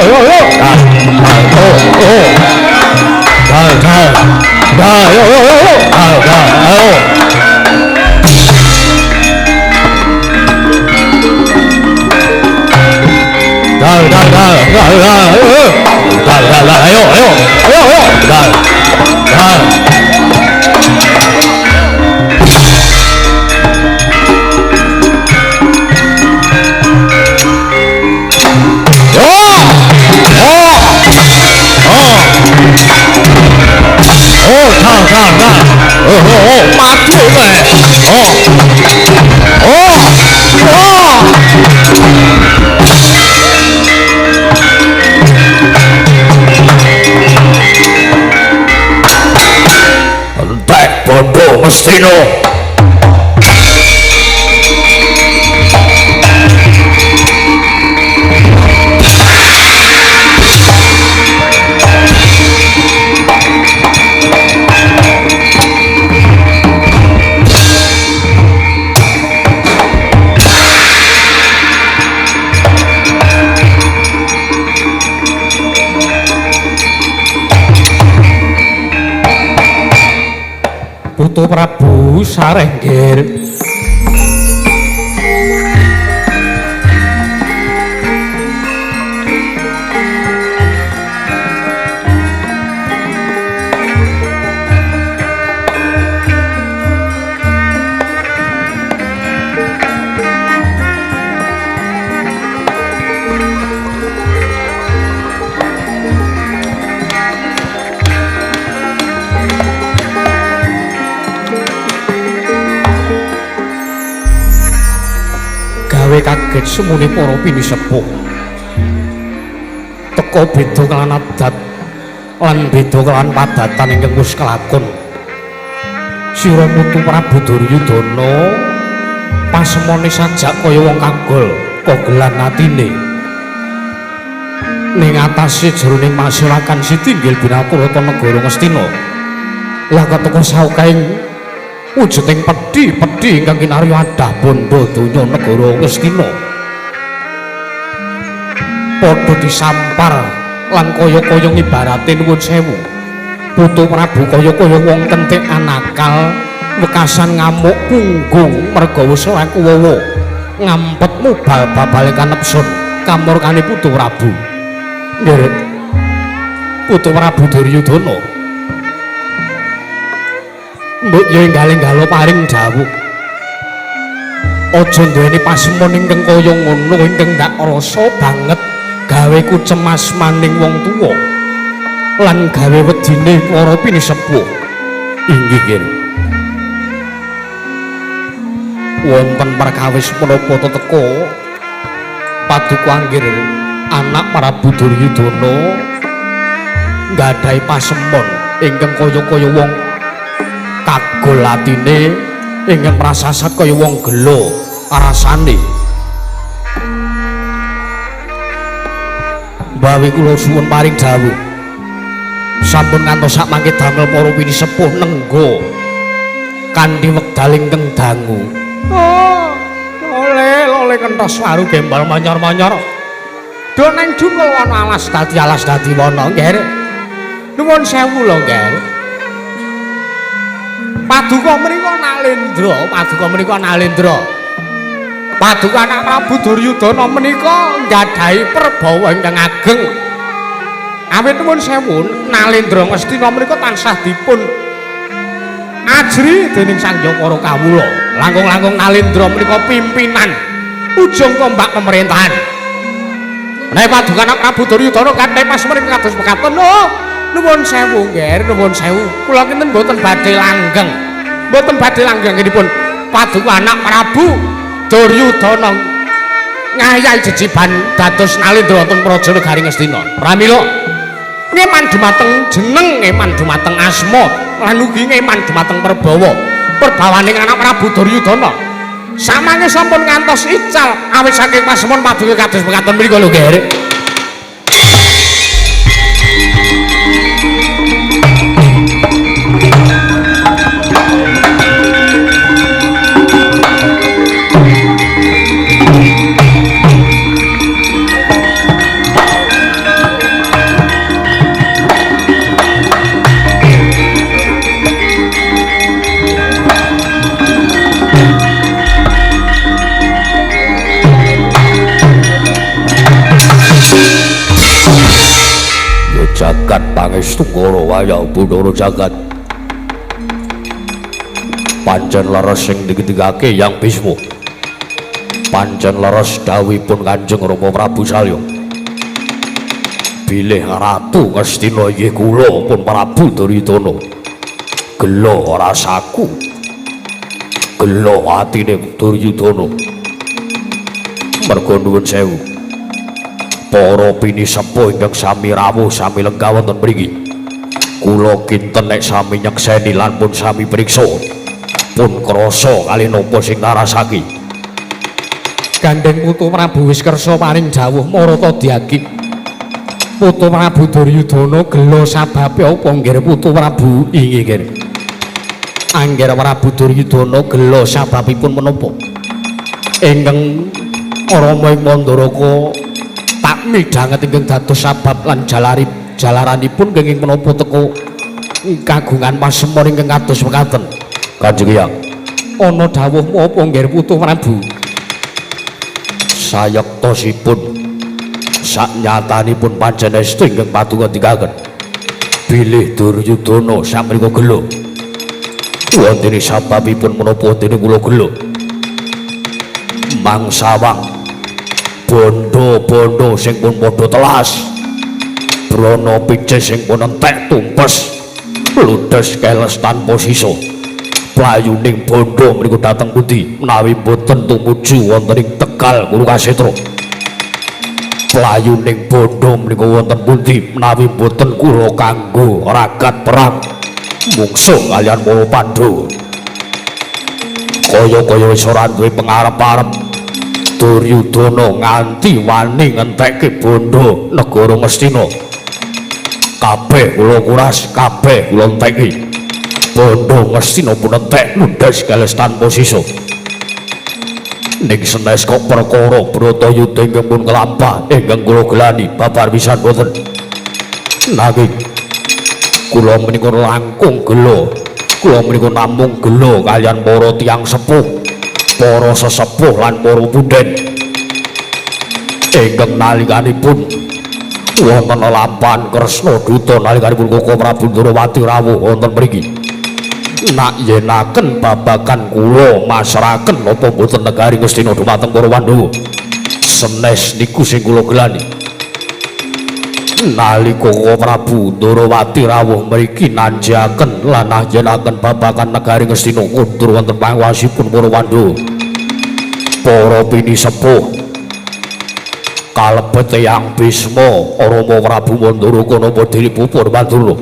yo yo. Oh oh. Da da. Da yo yo yo. Da da. Oh. Da da da da da. Da da da. Ayo ayo. Ayo ayo. Da. Da. Oh, oh, oh, maju kowe. Oh. Oh. Oh. Entek bondo Ngastina. Putu Prabu Sarenggir. Gawe kaget semune para pinisepuh. Teka beda kelan adat lan beda kelan padatan ingkang wis kelakon. Sira Putu Prabu Duryudana pasemone sajak kaya wong kagol kogelan atine. Ning atase jroning masyarakan sitinggil Binakurata negara Ngastina. Lah keteka saukaing wujuding pedhi-pedhi ingkang kinarya adah bondo donya negara Ngastina. Padha disampar lan kaya-kaya ngibarate nuwun sewu. Putu Prabu kaya-kaya wong kentekan akal wekasan ngamuk punggung merga wis ora kuwawa ngampet mubal babale kanepsun kamurkane Putu Prabu. Nggih. Putu Prabu Duryudana. Mbok yo enggal-enggalo paring dawuh. Aja duweni pasemon ingkang kaya ngono ingkang ndak rasa banget gawe ku cemas maning wong tuwa lan gawe wedine para pinisepuh. Inggih nggih. Wonten perkawis menapa teteka paduka anggir anak Prabu Duryudana nggadahi pasemon ingkang kaya-kaya wong kagol atine ingkang prasasat kaya wong gela rasane. Mbawi kula suwun paring dawuh. Sampun ngantos sak mangke damel para pinisepuh nenggo kanthi wekdal ingkang dangu. Oh, lole lole kentos waru gembal manyor-manyor. Do nang jungkel ana alas dadi wana, nggih. Nuwun sewu lho, nggih. Paduka menika Nalendra, paduka menika Nalendra. Paduka anak Prabu Duryudana menika nggadahi perbawa ingkang ageng. Awit nuwun sewu, Nalendra Ngastina menika tansah dipun ajri dening Sang Hyang Para Kawula. Langkung-langkung Nalendra menika pimpinan ujung tombak pemerintahan. Menawi paduka anak Prabu Duryudana kanthi pas menika kados mekaten. Oh, nuwun sewu nggih, nuwun sewu. Kula kinten mboten badhe langgeng. Mboten badhe langgengipun paduka anak Prabu Duryudana ngayahi jejiban dados Nalendra wonten Praja Negari Ngastina. Pramila ngeman dumateng jeneng, ngeman dumateng asma, lan ugi ngeman dumateng perbawa. Perbawaning anak Prabu Duryudana samange sampun ngantos ical awit saking pasemon paduka kados mekaten mriku lho nggih. Ragat pangestu Kurawa wayah Bathara jagat. Pancen leres sing digendhikake Hyang Bisma. Pancen leres dawuhipun Kanjeng Rama Prabu Salya. Bilih Ratu Ngastina inggih kula pun Prabu Duryudana. Gela rasaku. Gela atine Duryudana. Merga nuwun sewu. Para pinisepuh ingkang sami rawuh sami lenggah wonten mriki. Kula kinten nek sami nyekseni lan pun sami priksa. Pun krasa kali napa sing ngrasake. Gandeng putu Prabu wis kersa paring dawuh marata diagi. Putu Prabu Duryudana gela sababe apa nggih putu Prabu inggih nggih. Angger Prabu Duryudana gela sababipun menapa? Ingkang Rama ing Mandaraka tak midhanget ingkang dados sabab lan jalaranipun kenging menapa teka kagungan pasemon ingkang kados mekaten. Kanjeng Hyang, ana dawuh apa nggih putu Prabu? Sayektosipun saknyatanipun pancen estu ingkang paduka ndikaken bilih Duryudana samrika gela. Wontene sababipun menapa dene kula gela? Mangsawang bondo-bondo sing pun padha telas, brana picis sing pun entek tumpes, ludes keles tanpa sisa. Playuning bondo mriku dhateng pundi menawi boten tumuju wonten ing Tegal Kurukasetra? Playuning bondo mriku wonten pundi menawi boten kula kanggo ragat perang mungsuh kaliyan para Pandhawa? Kaya-kaya wis ora duwe pengarep-arep Duryudana nganti wani ngentekke bondo negara Ngastina. Kabeh kula kuras, kabeh kula enteki. Bondo Ngastina pun entek ludes keles tanpa sisa. Ning senes kok perkara Bratayuda ingkang pun kelampah ingkang kula gelani babar pisan boten. Nanging kula menika langkung gela. Kula menika namung gela kaliyan para tiyang sepuh, para sesepuh lan para punden ingkang nalikanipun wonten lelampahan Kresna Duta nalikanipun Koko Prabu Ndrawati rawuh wonten mriki. Nak yenaken babagan kula masraken napa boten negari Ngastina dumateng para Pandhawa. Senes niku sing kula gelani. Nalika Koko Prabu Ndrawati rawuh mriki nanjaken lan ajenaken babagan negari Ngastina kundur wonten panguwasipun para Pandhawa. Para pinisepuh kalebet Hyang Bisma, Rama Prabu Mandaraka napa Dilipupur Pandurna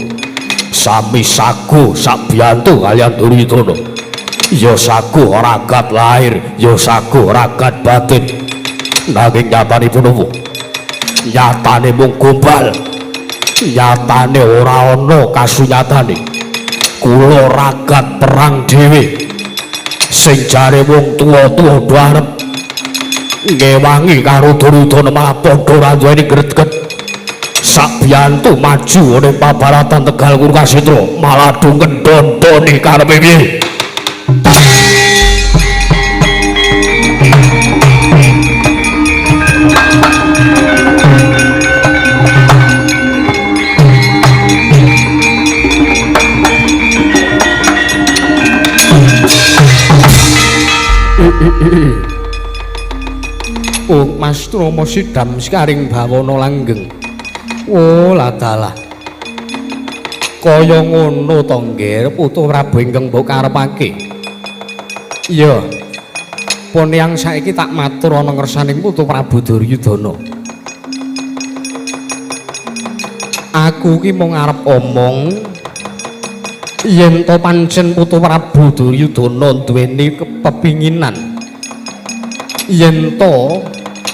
sami saguh sabiyantu kaliyan Duryudana. Ya saguh ragat lahir, ya saguh ragat batin. Nanging nyatanipun apa? Nyatane mung gombal. Nyatane ora ana kasunyatane. Kula ragat perang dhewe. Sing jare wong tuwa-tuwa do arep ngewangi karo Duryudana malah padha ora duweni gretget. Sabiyantu maju ning pabaratan Tegal Kurukasetra malah do ngendondoni karepe piye. Oh Mas Trama sidam sekaring bawana langgeng. Oh ladalah. Kaya ngono to nggih putu Prabu ingkang mbok karepake. Iya. Pun yang saiki tak matur ana ngersaning putu Prabu Duryudana. Aku ki mung arep omong yen to pancen putu Prabu Duryudana duweni kepepinginan yen to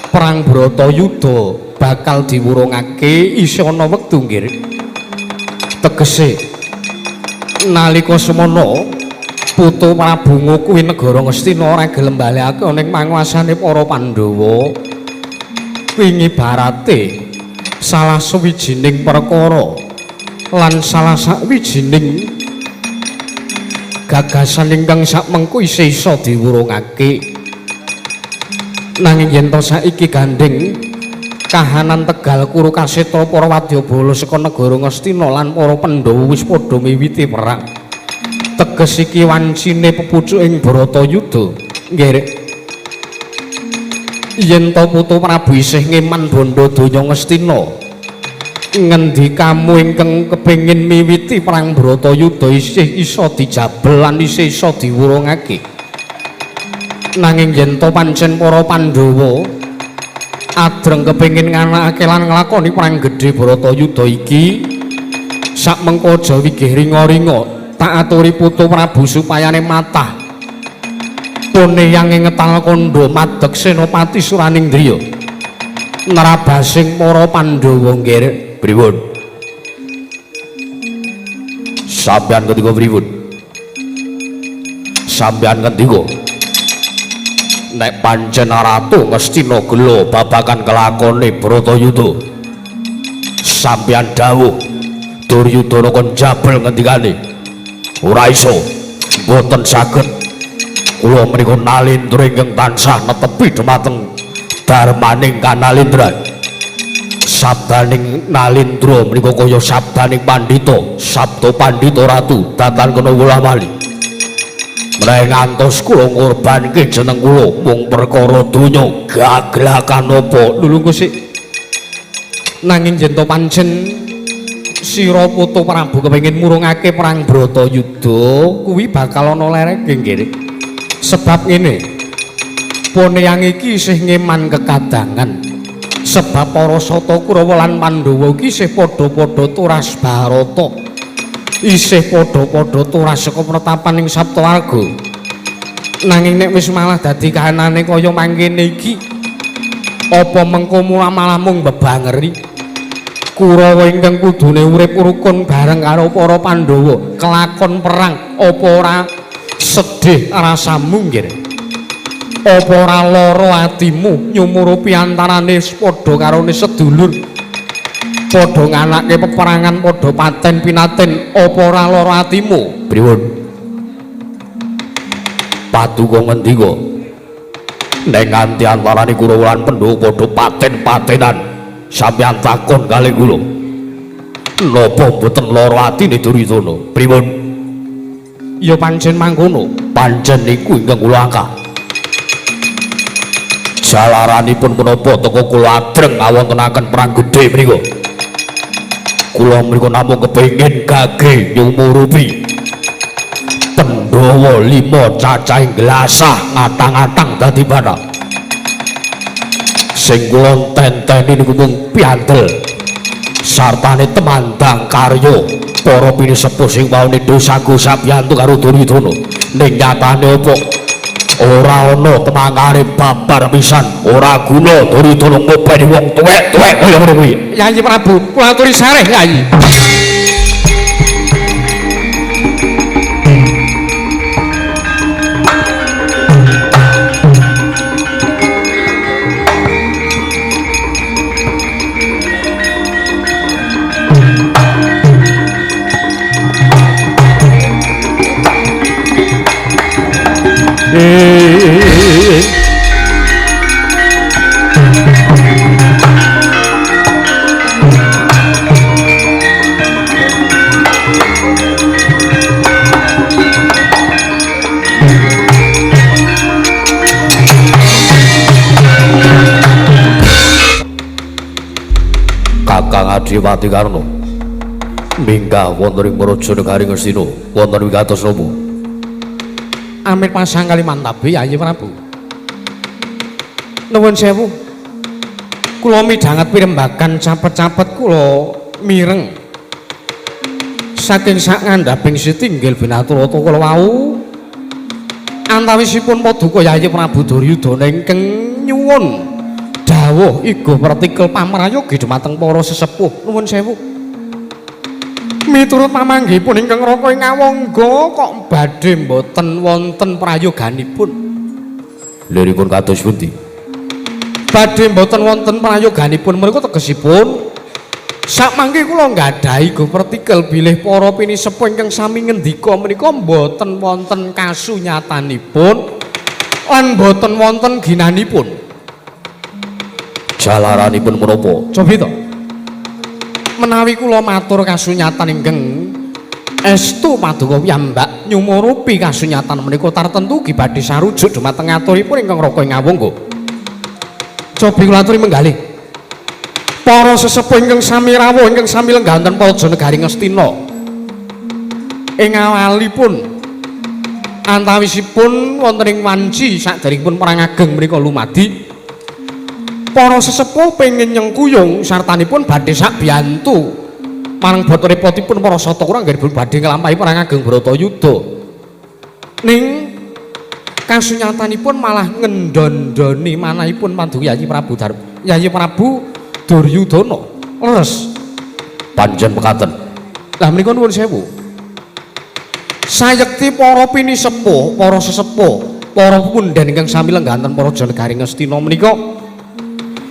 perang Bratayuda bakal diwurungake isih ana wektu nggih. Tegese nalika semana putu Prabu ngukuhi negara Ngastina ora gelem balekake ning panguasane para Pandhawa. Kuwi ngibarate salah sawijining perkara lan salah sawijining gagasan ingkang sakmengko isih iso diwurungake. Nanging yen to saiki gandeng Kahanan Tegal Kuru Kaseta para wadyabala saka negara Ngastina lan para Pandhawa wis padha miwiti perang. Teges iki wancine pepucuking Bharatayuda. Nggih, Rek. Yen to putu Prabu isih ngeman bandha donya Ngastina, ngendikamu ingkang kepengin miwiti perang Bharatayuda isih iso dijabel lan isih iso diwurungake. Nanging yen to pancen para Pandhawa adreng kepengin nganakake lan nglakoni perang gedhe Bharatayuda iki, sak mengko aja wigih ringa-ringa, tak aturi putu Prabu supayane matah pone yang ngetal kandha madeg Senopati Suranindriya nerabasing para Pandhawa. Nggih, pripun? Sampeyan ngendika pripun? Sampeyan ngendika nek pancen ratu Ngastina gela babagan kelakone Bharatayuda, sampeyan dawuh Duryudana kon jabel ngendikane ora iso, mboten saged. Kula menika nalindra ingkang tansah netepi dumateng darmaning kanalindra. Sabdaning nalindra menika kaya sabdaning pandhita, sabda pandhita ratu datan kena wula-wali. Menawi ngantos kula ngorbanke jeneng kula mung perkara donya, gaglakan apa? Lulungku sik. Nanging yen to pancen sira putu Prabu kepengin murungake perang Bharatayuda, kuwi bakal ana lereke nggih. Sebab ngene, poneyang iki isih ngeman kekadangan. Sebab para Sata Kurawa lan Pandhawa iki isih padha-padha turas Bharata, isih padha-padha turas saka pretapan ing Saptawarga. Nanging nek wis malah dadi kahanane kaya mangkene iki, apa mengko malah mung bebangeri Kurawa ingkang kudune urip rukun bareng karo para Pandhawa kelakon perang, apa ora sedih rasamu nggih? Apa ora lara atimu nyumurupi antarane padha karone sedulur, padha nganake peperangan, padha paten pinaten, apa ora lara atimu? Pripun? Paduka ngendika nek nganti antarane Kurawa lan Pandhawa padha paten-patenan, sampeyan takon kalih kula napa mboten lara atine Duryudana? Pripun? Ya pancen mangkono, pancen niku ingkang kula angkah. Jalaranipun menapa teka kula adreng ngawontenaken perang gedhe menika. Kula menika namung kepengin gage nyumurupi Pandhawa 5 cacahing glasah ngatang-atang dadi bathak. Sing kula tenteni niku mung piandel sartane temandang karya para pinisepuh sing maune dosa-dosa piantu karo Duryudana. Ning nyatane apa ora ana temangkane babar pisan, ora guna Duryudana ngopeni wong tuwek-tuwek kaya ngono kuwi. Yayi Prabu, kula aturi sareh Yayi. Kakang Adipati Karna minggah wonten ing Praja Negari Ngastina wonten wigatos napa? Amit pasang Kalimantabe Yayi Prabu. Nuwun sewu. Kula midhanget pirembagan capet-capet kula mireng saking sak ngandhaping sitinggil binaturata kula wau antawisipun paduka Yayi Prabu Duryudana ingkang nyuwun dawuh igo pertikel pamrayogi dumateng para sesepuh. Nuwun sewu. Miturut pamanggihipun ingkang Raka ing Awangga kok badhe mboten wonten prayoganipun. Liripun kados pundi? Badhe mboten wonten prayoganipun menika tegesipun sakmangke kula nggadahi go pertikel bilih para pinisepuh ingkang sami ngendika menika mboten wonten kasunyatanipun lan mboten wonten ginanipun. Jalaranipun menapa? Cobi to. Menawi kula matur kasunyatan ingkang estu paduka piyambak nyumurupi kasunyatan menika tartentu ugi badhe sarujuk dumateng aturipun ingkang Raka ing Awangga. Cobi kula aturi menggalih. Para sesepuh ingkang sami rawuh ingkang sami lenggah wonten Praja Negari Ngastina. Ing awalipun antawisipun wonten ing wanci saderengipun perang ageng menika lumadi, para sesepuh pengin nyengkuyung sartanipun badhe sakbiyantu marang bata repotipun para sata kurang anggenipun badhe nglampahi perang ageng Bratayuda. Ning kasunyatanipun malah ngendondoni manahipun Paduka Yayi Prabu Yayi Prabu Duryudana. Leres. Pancen mekaten. Lah menika nuwun sewu. Sayekti para pinisepuh, para sesepuh, para punden ingkang sami lenggah wonten Praja Negari Ngastina menika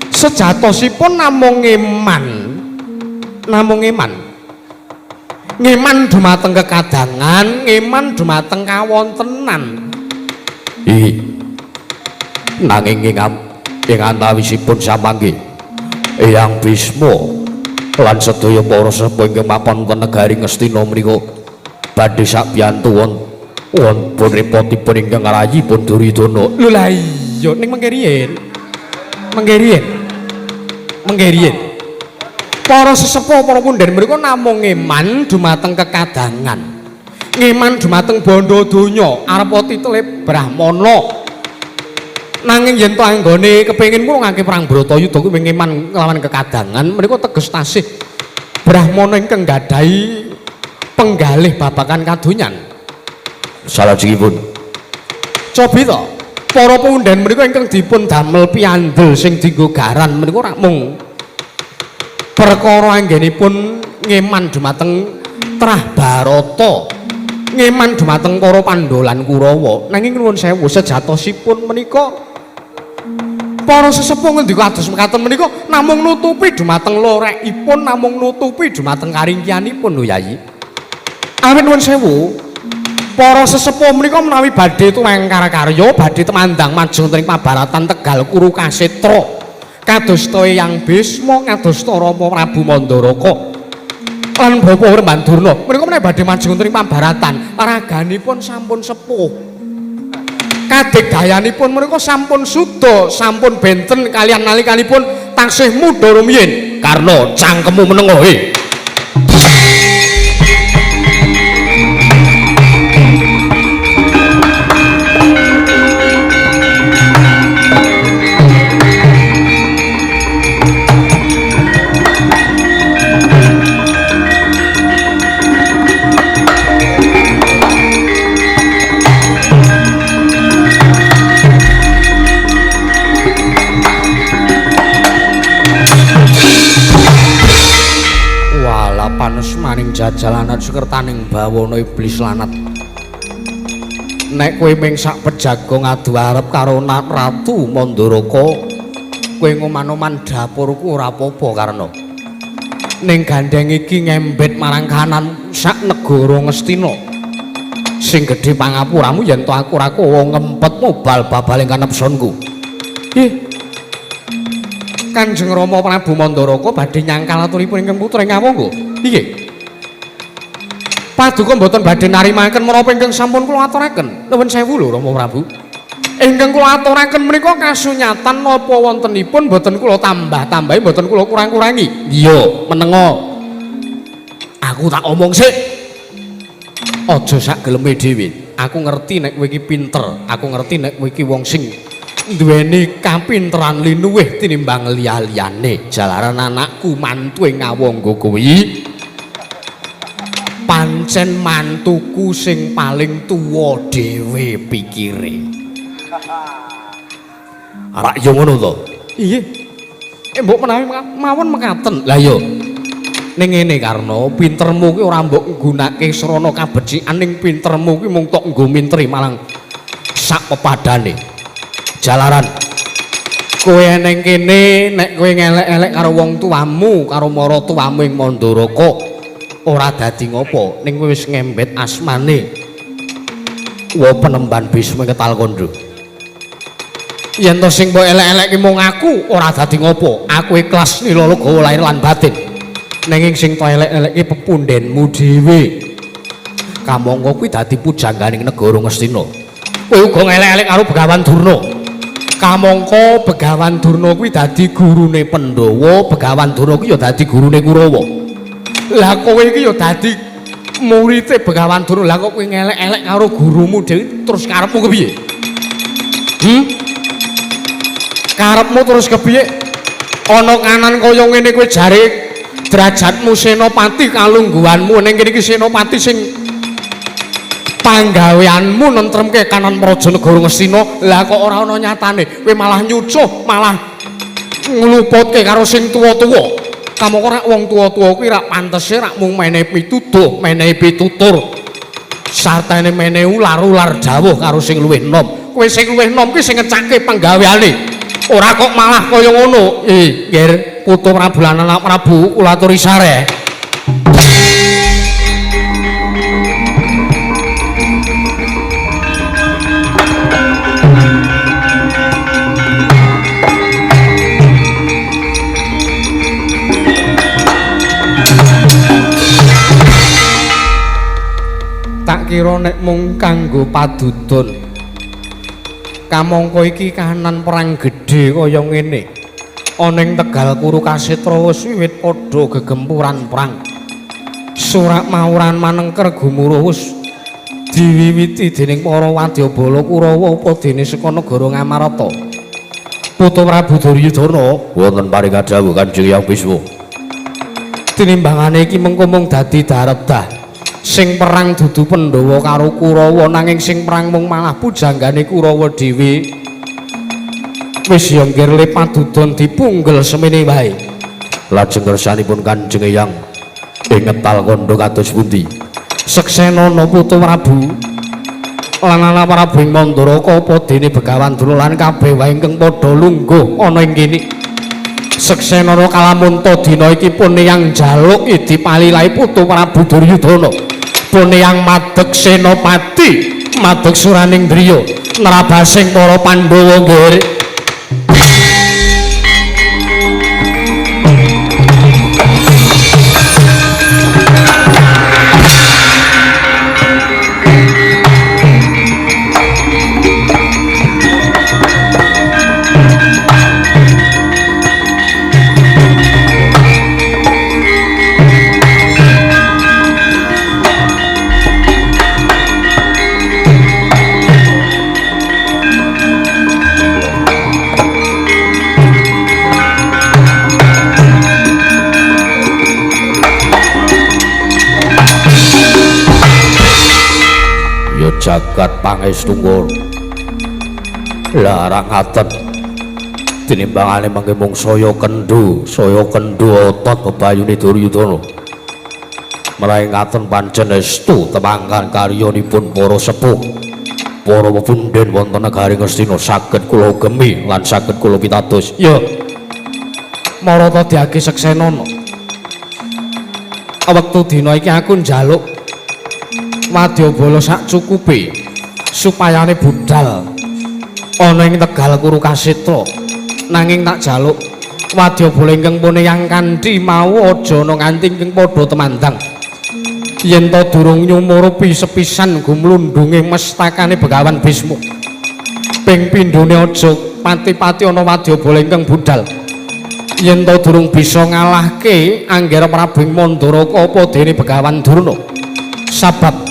sejatosipun namung ngeman. Namung ngeman. Ngeman dumateng kekadangan, ngeman dumateng kawontenan. Ih. Nanging ing antawisipun samangke Eyang Bisma lan sedaya para sesepuh ingkang mapan wonten negari Ngastina menika badhe sakbiyantu wonten repotipun ingkang ngrayipun Duryudana. Lho lah iya ning mengke riyin. Mengke riyin. Mengke riyin. Para sesepuh para punden menika namung ngeman dumateng kekadangan. Ngeman dumateng bondo donya, arep titele Brahmana. Nanging yen to anggone kepengin mulungake perang Bratayuda kuwi ngeman nglawan kekadangan menika teges tasih Brahmana ingkang nggadahi penggalih babagan kadonyan. Salajengipun cobi to para punden menika ingkang dipun damel piyandel sing dienggo garan menika ora mung perkara anggenipun ngeman dumateng Trah Barata, ngeman dumateng para Pandhawa lan Kurawa. Nanging nuwun sewu sejatosipun menika para sesepuh ngendika kados mekaten menika namung nutupi dumateng lorekipun, namung nutupi dumateng karingkianipun lho Yayi. Awit nuwun sewu, para sesepuh menika menawi badhe tumangkar karya, badhe tumandang majeng wonten ing pabaratan Tegal Kuru Kasetra, kadosta Eyang Bisma, kadosta Rama Prabu Mandaraka lan Bapak Wermandurna menika menawi badhe majeng wonten ing pabaratan, raganipun sampun sepuh. Kadigdayanipun menika sampun suda, sampun benten kalian nalikanipun taksih muda rumiyin. Karna cangkemmu menengo he. Panes maning jajalanan sekertaning bawana iblis lanat. Nek kowe ming sak pejago ngadu arep karo Ratu Mandaraka, kowe ngoman-oman dapurku ora apa-apa Karna. Ning gandeng iki ngembet marang kanan sak negara Ngastina. Sing gedhe pangapuramu yen to aku ora kowe ngempet mobal babaling kanepsonku. Ih. Kanjeng Rama Prabu Mandaraka badhe nyangkal aturipun ingkang putra ing Awangga. Nggih. Paduka mboten badhe narimaken menapa ingkang sampun kula aturaken. Nuwun sewu lho Rama Prabu. Ingkang kula aturaken menika kasunyatan napa wontenipun mboten kula tambah-tambahi, mboten kula kurang-kurangi. Iya, menengo. Aku tak omong sik. Aja sak geleme dhewe. Aku ngerti nek kowe iki pinter, aku ngerti nek kowe iki wong sing duweni kapinteran linuwih tinimbang liya-liyane. Jalaran anakku mantu ing Awangga kuwi pancen mantuku sing paling tuwa dhewe pikire. Arak yo ngono to? Iya. Mbok menawi mawon mekaten. Lah iya. Ning ngene Karna, pintermu kuwi ora mbok nggunakake srana kabecikan, ning pintermu kuwi mung tok nggo minteri malang sak pepadane. Jalaran kowe neng kene nek kowe ngelek-elek karo wong tuamu, karo maratuwamu ing Mandaraka ora dadi ngopo, ning kowe wis ngembet asmane wa penemban Bisma Ketal Kandha. Yen to sing mbok elek-elekke mung aku ora dadi ngopo. Aku ikhlas nilologawa lahir lan batin. Nanging sing to elek-elekke pepundhenmu dhewe. Kamangka kuwi dadi pujangganing negara Ngastina. Kowe uga ngelek-elek karo Begawan Durna. Kamangka Begawan Durna kuwi dadi gurune Pandhawa, Begawan Durna kuwi ya dadi gurune Kurawa. Lah kowe iki ya dadi murite Begawan Durna. Lah kok kowe ngelek-elek karo gurumu dhewe terus karepmu kepiye? Karepmu terus kepiye? Ana kanan kaya ngene kowe jare derajatmu senopati kalungguhanmu ning kene iki senopati sing panggaweanmu nentremke kanan praja negara Ngastina. Lah kok ora ana nyatane, kowe malah nyucuh, malah ngluputke karo sing tuwa-tuwa. Kamangka rak wong tuwa-tuwa kuwi rak pantese rak mung menehi pituduh, menehi pitutur, sartane menehi ular-ular jawuh karo sing luwih enom. Kowe sing luwih enom kuwi sing ngecake panggaweane, ora kok malah kaya ngono. Nggih, Putu Prabu lan anak Prabu kula aturi sareh. Tak kira nek mung kanggo padudon. Kamangka iki kahanan perang gedhe kaya ngene. Ana ing Tegal Kuru Kasetra wis wiwit padha gegempuran perang. Surak mauran manengker gumuruh wis diwiwiti dening para wadyabala Kurawa apa dene saka negara Ngamarta. Putu Prabu Duryudana wonten paring dawuh Kanjeng Hyang Bisma. Tinimbangane iki mengko mung dadi darebdah. Sing perang dudu Pandhawa karo Kurawa, nanging sing perang mung malah pujanggane Kurawa dhewe. Wis ya nggir le padudon dipunggel semene wae. Lajeng kersanipun Kanjeng Hyang ing ngetal kandha kados pundi? Seksenana Putu Prabu lan anak Prabu ing Mandaraka apa dene Begawan Durna lan kabeh wae ingkang padha lungguh ana ing kene. Seksenana kalamunta dina iki pun yang njaluk idi palilahi Putu Prabu Duryudana. Pun yang madeg senopati, madeg suraning driya nerabasing para Pandhawa nggih. Jagat pangestungkur larang ngaten tinimbangane mangke mung saya kendhu otot bebayune Duryudana. Menawi ngaten pancen estu temangkan karyanipun para sepuh, para pepundhen wonten negari Ngastina saged kula ugemi lan saged kula pitados. Ya marata diage seksenana. Wektu dina iki aku njaluk wadyabala sak cukupe supayane budal ana ing Tegal Kuru Kasetra. Nanging tak jaluk wadyabala ingkang puneyang kanthi mau aja ana nganti ingkang padha temandang. Yen ta durung nyumurupi sepisan gumlundunge mestakane Begawan Bisma. Ping pindhone aja pati-pati ana wadyabala ingkang budal. Yen ta durung bisa ngalahke Anggara Prabu ing Mandaraka apa dene Begawan Durna. Sabab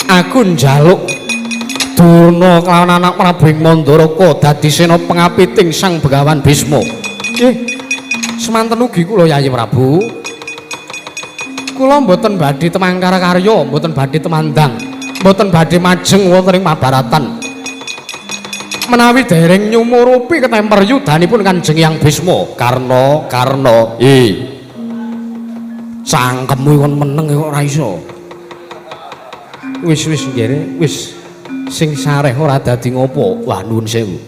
aku njaluk Durna kelawan anak Prabu ing Mandaraka dadi sena pengapiting Sang Begawan Bisma. Nggih, semanten ugi kula Yayi Prabu. Kula mboten badhe temangkar karya, mboten badhe temandang, mboten badhe majeng wonten ing Mabaratan. Menawi dereng nyumurupi ketemper yudanipun Kanjeng Hyang Bisma. Karna, Karna, cangkemmu kon meneng kok ora iso. Wis wis nggih, wis sing sareh ora dadi ngopo. Wah nuwun sewu.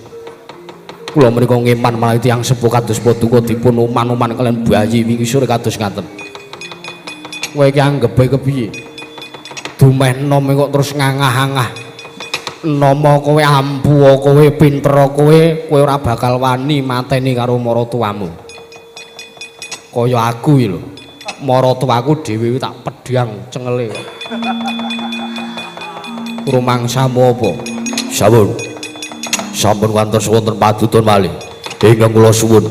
Kula menika ngeman menawi tiyang sepuh kados paduka dipun uman-uman kalian bayi wingi sore kados ngaten. Kowe iki anggepe kepiye? Dumeh enom kok terus ngangah-angah. Nama kowe ampuh, kowe pinter, kowe kowe ora bakal wani mateni karo maratuwamu. Kaya aku iki lho. Maratuwaku dhewe tak pedhang cengele kok. Rumangsamu apa? Sampun. Sampun kantos wonten padudon malih. Ingkang kula suwun.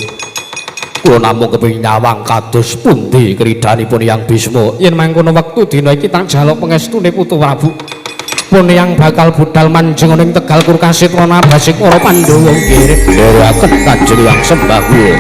Kula namung kepengin nyawang kados pundi kridanipun Hyang Bisma. Yen mangkono wektu dina iki tak jaluk pangestune Putu Prabu. Pun yang bakal budal manjing ning Tegal Kurukasitra nabasik para Pandhawa nggih. Ndherekaken Kanjeng Hyang sembah kula.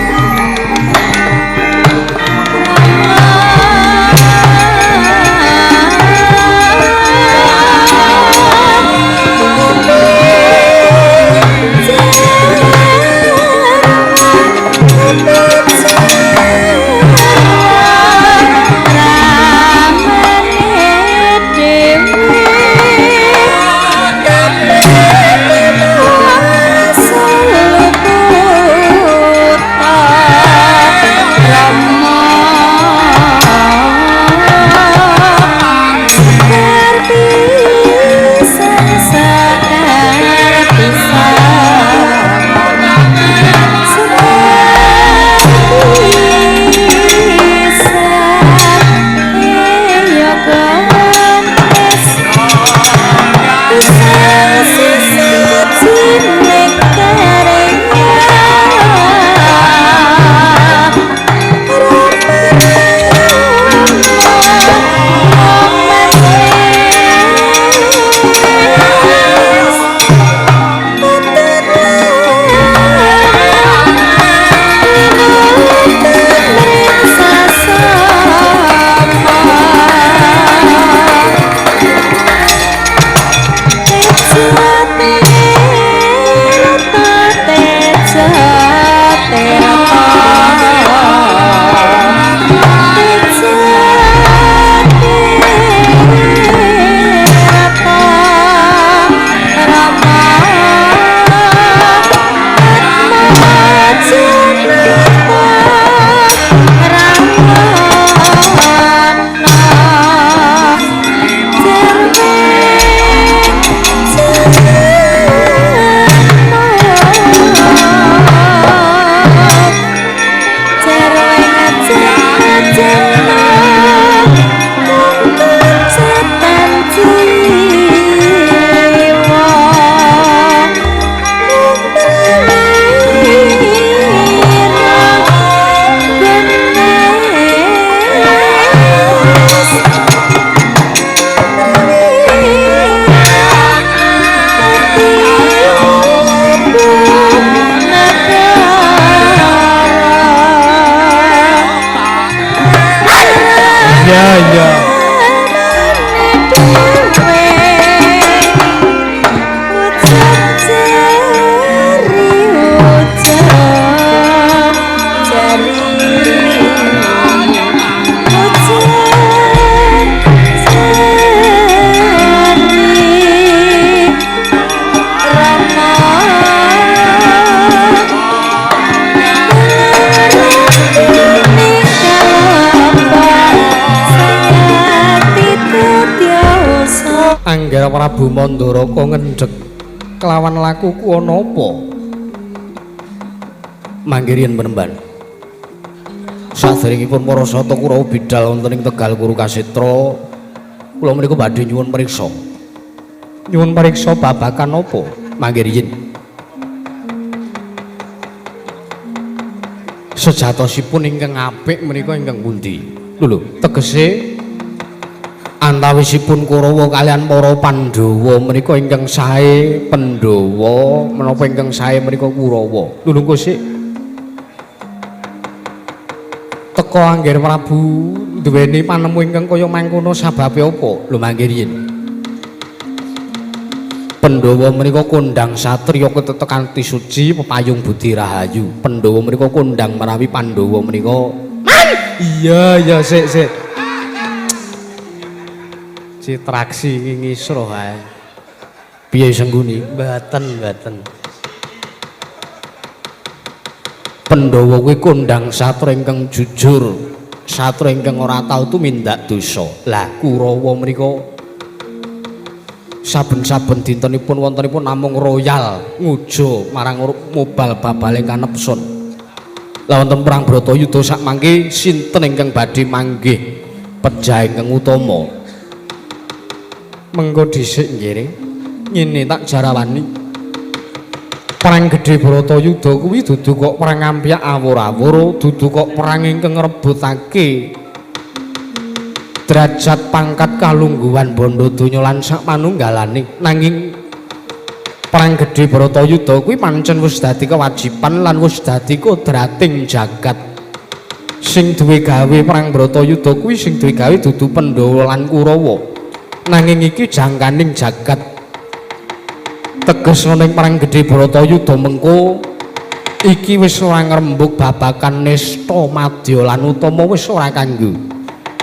Anggara Prabu Mandaraka ngendheg kelawan lakuku ana apa? Manggih riyen penemban. Saderengipun para sata Kurawa bidal wonten ing Tegal Kurukasitra, kula menika badhe nyuwun priksa. Nyuwun priksa babagan apa? Mangke riyin. Sejatosipun ingkang apik menika ingkang pundi? Lho lho, tegese antawisipun Kurawa kalian para Pandhawa menika ingkang sae Pandhawa menapa ingkang sae menika Kurawa? Lho lho engko sik. Teka Angger Prabu duweni panemu ingkang kaya mangkono sababe apa? Lho mangke riyin. Pandhawa menika kondhang satriya ketetekan suci pepayung budi rahayu. Pandhawa menika kondhang menawi Pandhawa menika man. Iya iya sik sik. Citraksi ngisroh ae. Piye sengguni? Mboten mboten. Pandhawa kuwi kondhang satriya ingkang jujur, satriya ingkang ora tau tumindak dosa. Lah Kurawa menika Saben-saben dintenipun wontenipun namung royal ngujo marang mobal babaling kanepson. Lah wonten perang Bratayuda sak mangke sinten ingkang badhe manggih pejah ingkang utama? Mengko dhisik nggih. Ngene tak jarawani. Perang gedhe Bratayuda kuwi dudu kok perang ampyak awur-awur, dudu kok perang ingkang ngrebutake derajat pangkat kalungguhan bondo donya lan sak manunggalane. Nanging perang gedhe Bratayuda kuwi pancen wis dadi kewajiban lan wis dadi kodrating jagat. Sing duwe gawe perang Bratayuda kuwi sing duwe gawe dudu Pandhawa lan Kurawa, nanging iki jangkaning jagat. Teges ning perang gedhe Bratayuda mengko iki wis ora ngrembug babagan nista madya lan utama, wis ora kanggo.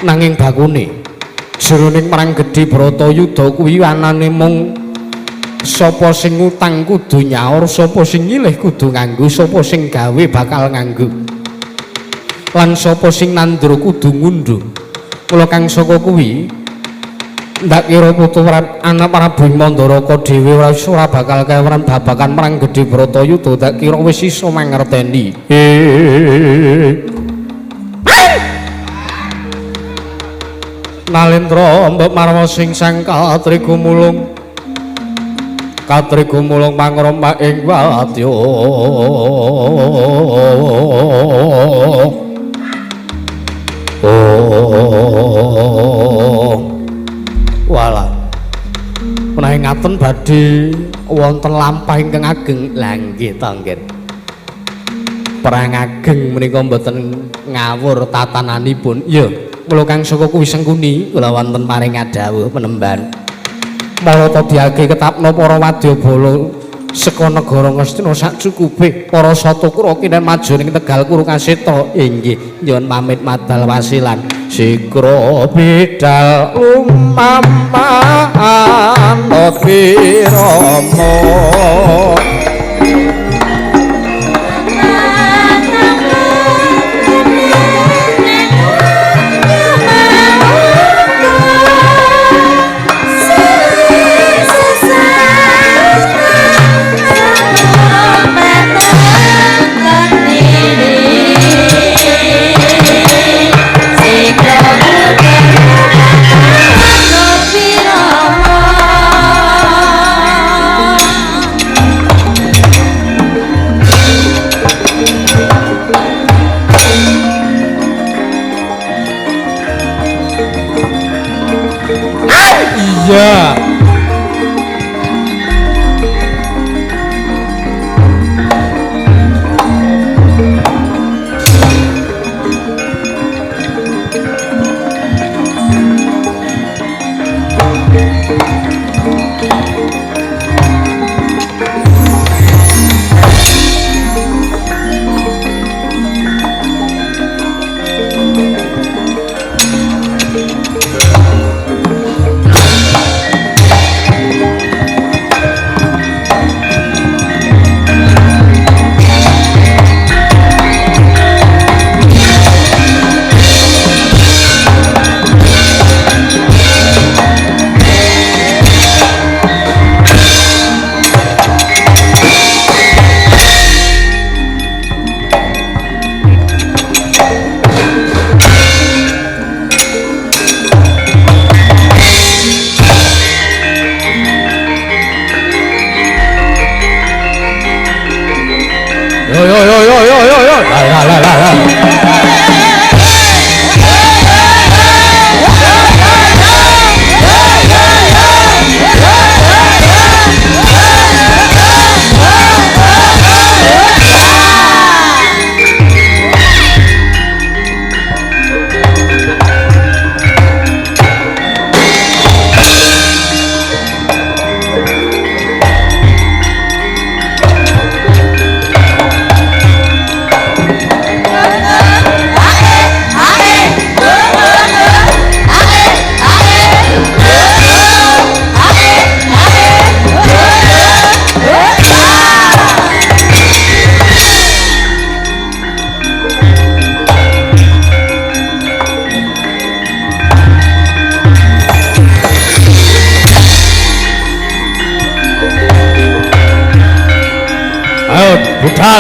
Nanging bakune jroning perang gedhe Bratayuda kuwi anane mung sapa sing ngutang kudu nyaur, sapa sing nyilih kudu nganggo, sapa sing gawe bakal nganggo, lan sapa sing nandur kudu ngundhuh. Mula kang saka kuwi ndak kira putu anak Prabu Mandaraka dhewe ora bakal kewran babagan perang gedhe Bratayuda, ndak kira wis iso mangerteni. Nalendra mbok marwa sing sang katrigumulung katrigumulung pangrompak ing wadya. Oh walah menawi ngaten badhe wonten lampah ingkang ageng. Lah nggih to nggih, perang ageng menika mboten ngawur tatananipun. Ya mula kang saka kuwi Sengkuni kula wonten paring dawuh penemban marata diage ketapna para wadyabala saka negara Ngastina sak cukupe para satukra kinen maju ning Tegal Kuru Kaseta. Inggih nyuwun pamit madal wasilan sikra bidal umama anut birama.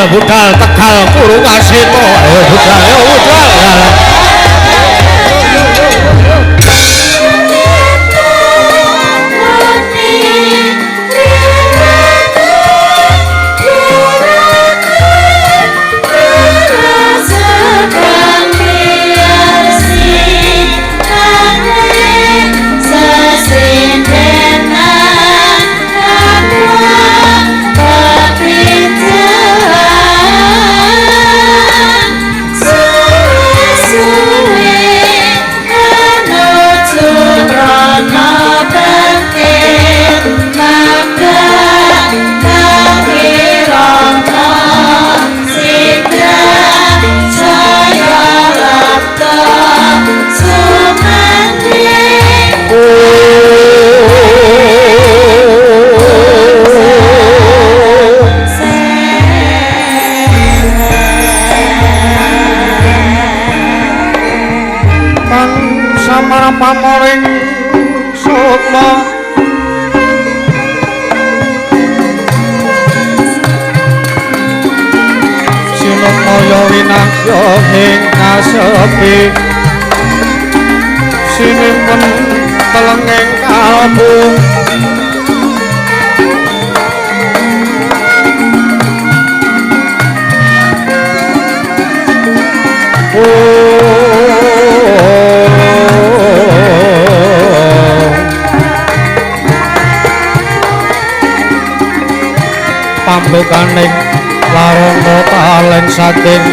Budal budal Tegal Purwasena. Ayo budal, ayo budal. Pamoring sukma sinukmaya winakya ing kasepi sinimpen telenging kalbu. Pambukaning larana talen saking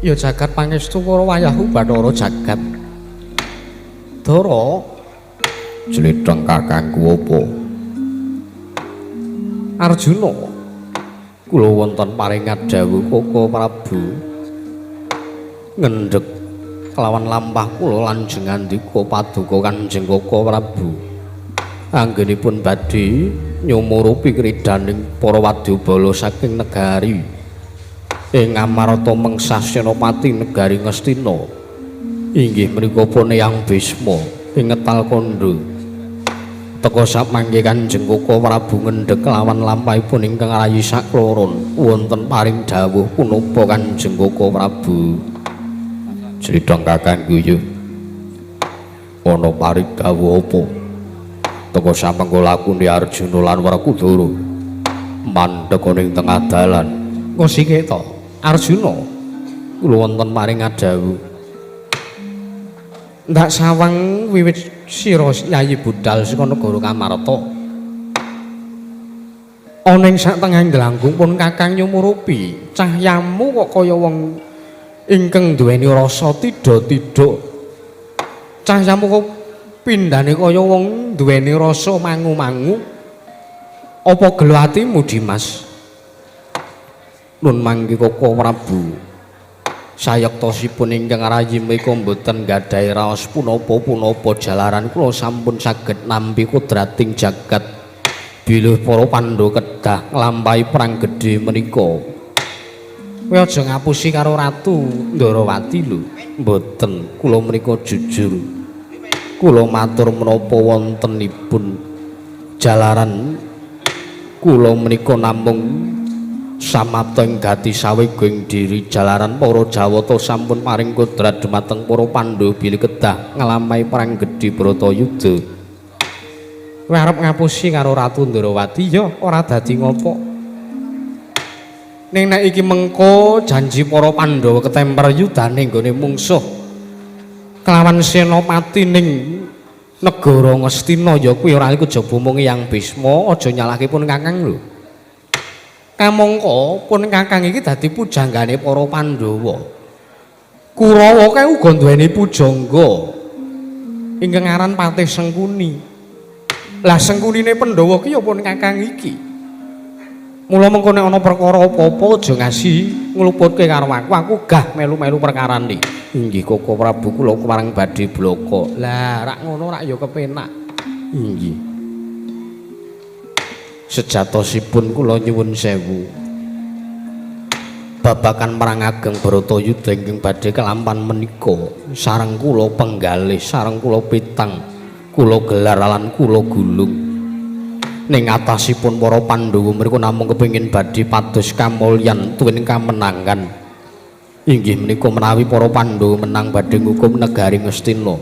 ya jagat pangestu para wayahu Bathara jagat. Dara jletheng kakangku apa? Arjuna kula wonten paringat dawuh Koko Prabu ngendhek kelawan lampah kula lanjeng ngandika paduka Kanjeng Koko Prabu anggenipun badhe nyumurupi kridaning para wadyabala saking negari ing Amarta mengsah senopati negari Ngastina inggih menika pun Eyang Bisma ing ngetal kandha teka samangke Kanjeng Koko Prabu ngendhek kelawan lampahipun ingkang rayi sakloron wonten paring dawuh punapa Kanjeng Koko Prabu. Jletheng kakangku yo ana paring dawuh apa? Teka samangke lakune Arjuna lan Werkudara mandhek ning tengah dalan. Ngosike to Arjuna kula wonten paring dawuh ndak sawang wiwit sira Yayi budal saka negara Kamarta ana ing sak tengahing delanggung pun kakang nyumurupi cahyamu kok kaya wong ingkang duweni rasa tidha-tidha, cahyamu kok pindhane kaya wong duweni rasa mangu-mangu. Apa gelo atimu Dimas? Nun mangke Koko Prabu sayektosipun ingkang rayi menika mboten gadhahi raos punapa-punapa jalaran kula sampun saged nampi kodrating jagat bilih para Pandhawa kedah nglampahi perang gedhe menika. Kowe aja ngapusi karo Ratu Ndorowati lho. Mboten, kula menika jujur. Kula matur menapa wontenipun jalaran kula menika namung samapta ing gati sawega ing diri jalaran para Jawata sampun paring kodrat dumateng para Pandhawa bilih kedah nglampahi perang gedhe Bratayuda. Kowe arep ngapusi karo Ratu Ndorowati ya ora dadi ngopo. Ning nek iki mengko janji para Pandhawa ketemper yudane nggone mungsuh kelawan senopati ning negara Ngastina ya kuwi ora iku jaba mung Eyang Bisma, aja nyalahke pun kakang lho. Kamangka pun kakang iki dadi pujanggane para Pandhawa. Kurawa kae uga duweni pujangga ingkang aran Patih Sengkuni. Lah Sengkunine Pandhawa ki ya pun kakang iki. Mula mengko nek ana perkara apa-apa aja ngasi ngluputke karo aku, aku gah melu-melu perkarane. Inggih Koko Prabu, kula kepareng badhe bloko. Lah rak ngono rak ya kepenak. Inggih. Sejatosipun kula nyuwun sewu. Babakan perang ageng Bharatayuda ingkang badhe kelampan menika sareng kula penggalih, sareng kula pitang, kula gelar lan kula gulung. Ning atasipun para Pandhawa mriku namung kepengin badhe pados kamulyan tuwin kamenangan. Inggih menika menawi para Pandhawa menang badhe ngukum negari Ngastina.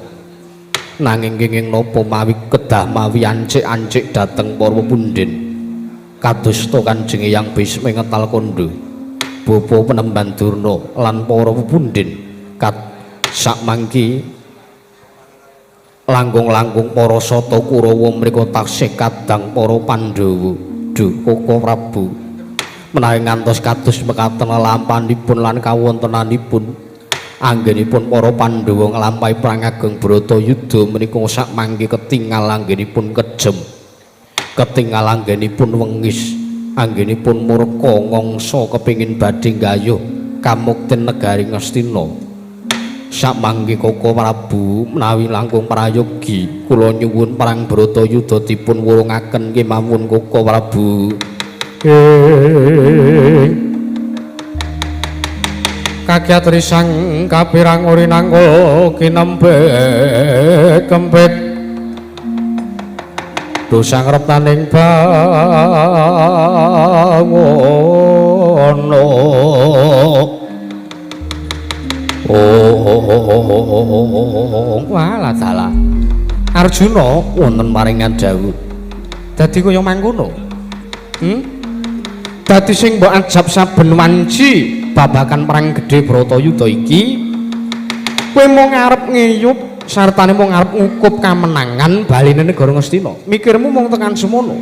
Nanging kenging napa mawi kedah mawi ancik-ancik dhateng para pepundhen. Kadosta Kanjeng Eyang Bisma ngetal kandha Bapa Penemban Durna lan para pepundhen kat sakmangki langkung-langkung para sata Kurawa mriku taksih kadang para Pandhawa. Duh Koko Prabu, menawi ngantos kados mekaten lampahanipun lan kawontenanipun anggenipun para Pandhawa nglampahi perang ageng Bharatayuda menika sakmangke ketingal anggenipun kejem, ketingal anggenipun wengis, anggenipun murka ngangsa kepingin badhe nggayuh kamukten negari Ngastina. Sakmangke Koko Prabu menawi langkung prayogi kula nyuwun perang Bharatayuda dipun wurungaken kemawon Koko Prabu. Kakyatri sang kapirang uri nangkul kinembe kempit dosa ngreptaning bangono. Oh, walah dalah. Arjuna wonten maringan dawuh. Dadi kaya mangkono. Dadi sing mbok ajab saben wanci babakan perang gedhe Bharatayuda iki, kowe mung arep ngiyup sartane mung arep ngukup kamenangan baline negara Ngastina. Mikirmu mung tekan semono.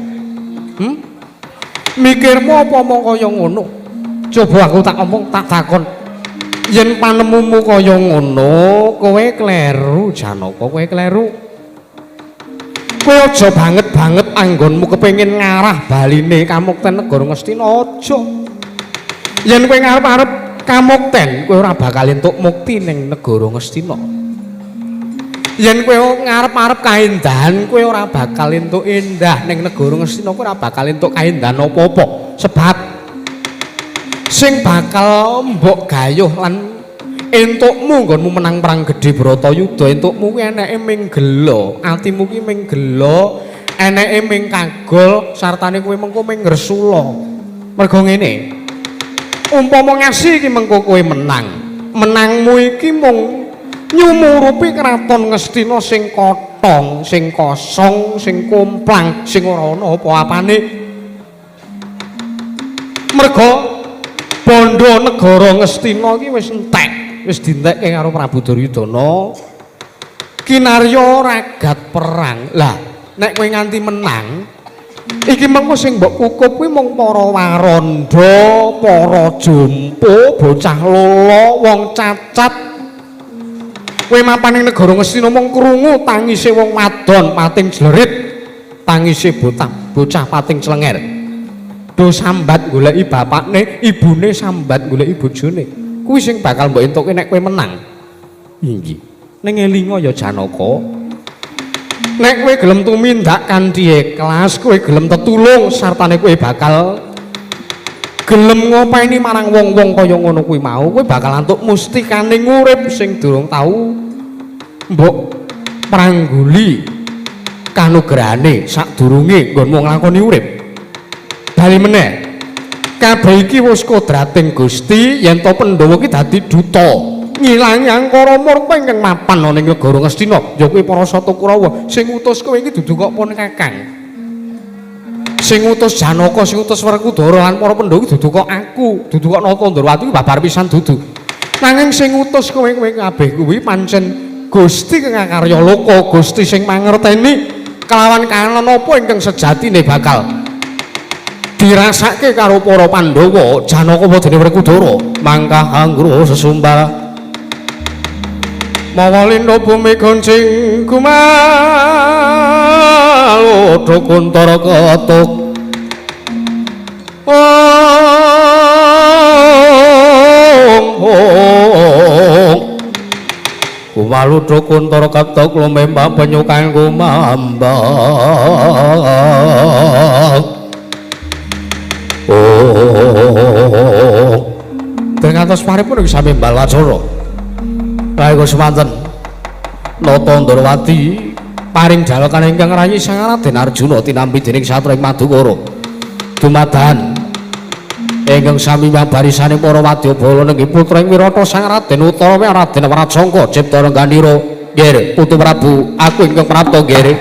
Mikirmu apa mung kaya ngono? Coba aku tak omong, tak takon. Yen panemumu kaya ngono, kowe kleru Janaka, kowe kleru. Kowe aja banget-banget anggonmu kepengin ngarah baline kamukten negara Ngastina, aja. Yen kowe ngarep-arep kamukten, kowe ora bakal entuk mukti ning negara Ngastina. Yen kowe ngarep-arep kaendahan, kowe ora bakal entuk endah ning negara Ngastina, kowe ora bakal entuk kaendahan apa-apa. Sebab sing bakal mbok gayuh lan entukmu nggonmu menang perang gedhe Bharatayuda, entukmu kuwi eneke ming gela, atimu kuwi ming gela, eneke ming kagol, sartane kowe mengko ming ngresula. Mergo ngene, umpama ngasi iki mengko kowe menang, menangmu iki mung nyumurupi kraton Ngastina sing kotong, sing kosong, sing komplang, sing ora ana apa-apane. Mergo bondo negara Ngastina iki wis entek, wis dientekke karo Prabu Duryudana. Kinarya ragat perang. Lah, nek kowe nganti menang, iki mengko sing mbok kukup kuwi mung para warandha, para jompo, bocah lolo, wong cacat. Kowe mapan ning negara Ngastina mung krungu tangise wong wadon pating jlerit, tangise bocah pating clenger. Do sambat goleki bapakne, ibune sambat goleki bojone. Kuwi sing bakal mbok entuke nek kowe menang. Inggih. Ning elinga ya Janaka. Nek kowe gelem tumindak kanthi ikhlas, kowe gelem tetulung sartane kowe bakal gelem ngopeni marang wong-wong kaya ngono kuwi mau, kowe bakal antuk mustikane urip sing durung tau mbok prangguli kanugrahane sadurunge nggonmu nglakoni urip. Bali meneh, kabeh iki wis kodrating Gusti yen to Pandhawa iki dadi duta ngilangi angkara murka ingkang mapan ana ing negara Ngastina, ya kuwi para Sata Kurawa. Sing ngutus kowe iki dudu kok pun Kakang. Sing ngutus Janaka, sing ngutus Werkudara lan para Pandhawa iki dudu kok aku, dudu kok Nata Ndrawati iki babar pisan dudu. Nanging sing ngutus kowe-kowe kabeh kuwi pancen Gusti kang akarya loka, Gusti sing mangerteni kelawan kahanan apa ingkang sejatine bakal dirasake karo para Pandhawa, Janaka padane Werkudara. Mangkah anggro sesumbal mawa lindha bumi goncing gumalodha kuntara ketuk. Ong ong. Waludha Kuntara ketok lumembah banyu kang kumambang. Oh. Den ngantos paripun sami Balacara. Lah semanten Nata Ndrawati paring jalokan ingkang rayi Sang Raden Arjuna tinampi dening satra ing Madukara. Dumadahan ingkang sami barisane para wadyabala nenggih putra ing Wirata Sang Raden Utara Raden Wrajangka Cipta Rengganira. Nggih, Putu Prabu, aku ingkang prapta nggih.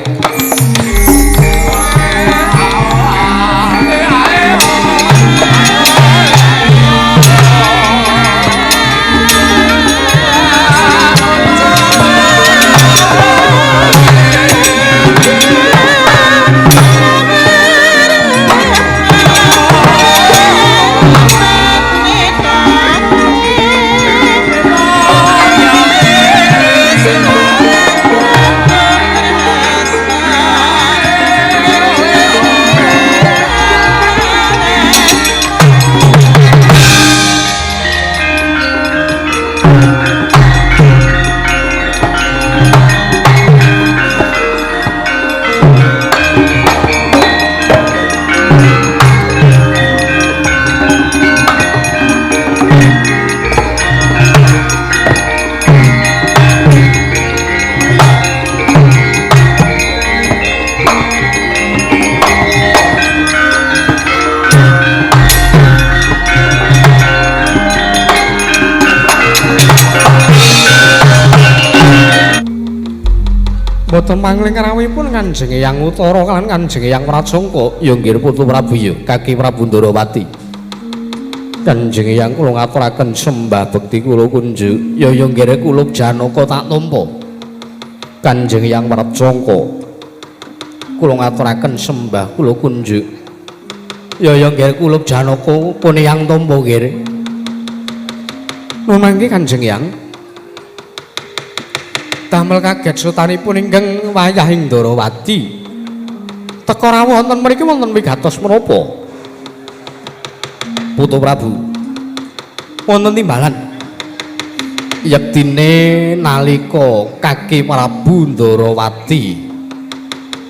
Mboten mangling rawuhipun Kanjeng Hyang Utara lan Kanjeng Hyang Wrajangka. Ya nggih Putu Prabu ya, Kaki Prabu Ndrawati. Kanjeng Hyang kula ngaturaken sembah bekti kula kunjuk. Ya ya nggih kula Janaka tak tampa. Kanjeng Hyang Wrajangka kula ngaturaken sembah kula kunjuk. Ya ya nggih kula Janaka pun Hyang tampa nggih. Nun mangke Kanjeng Hyang damel kaget sutanipun ingkang wayah ing Ndrawati. Teka rawuh wonten mriki wonten wigatos menapa? Putu Prabu, wonten timbalan. Yektine nalika Kaki Prabu Ndrawati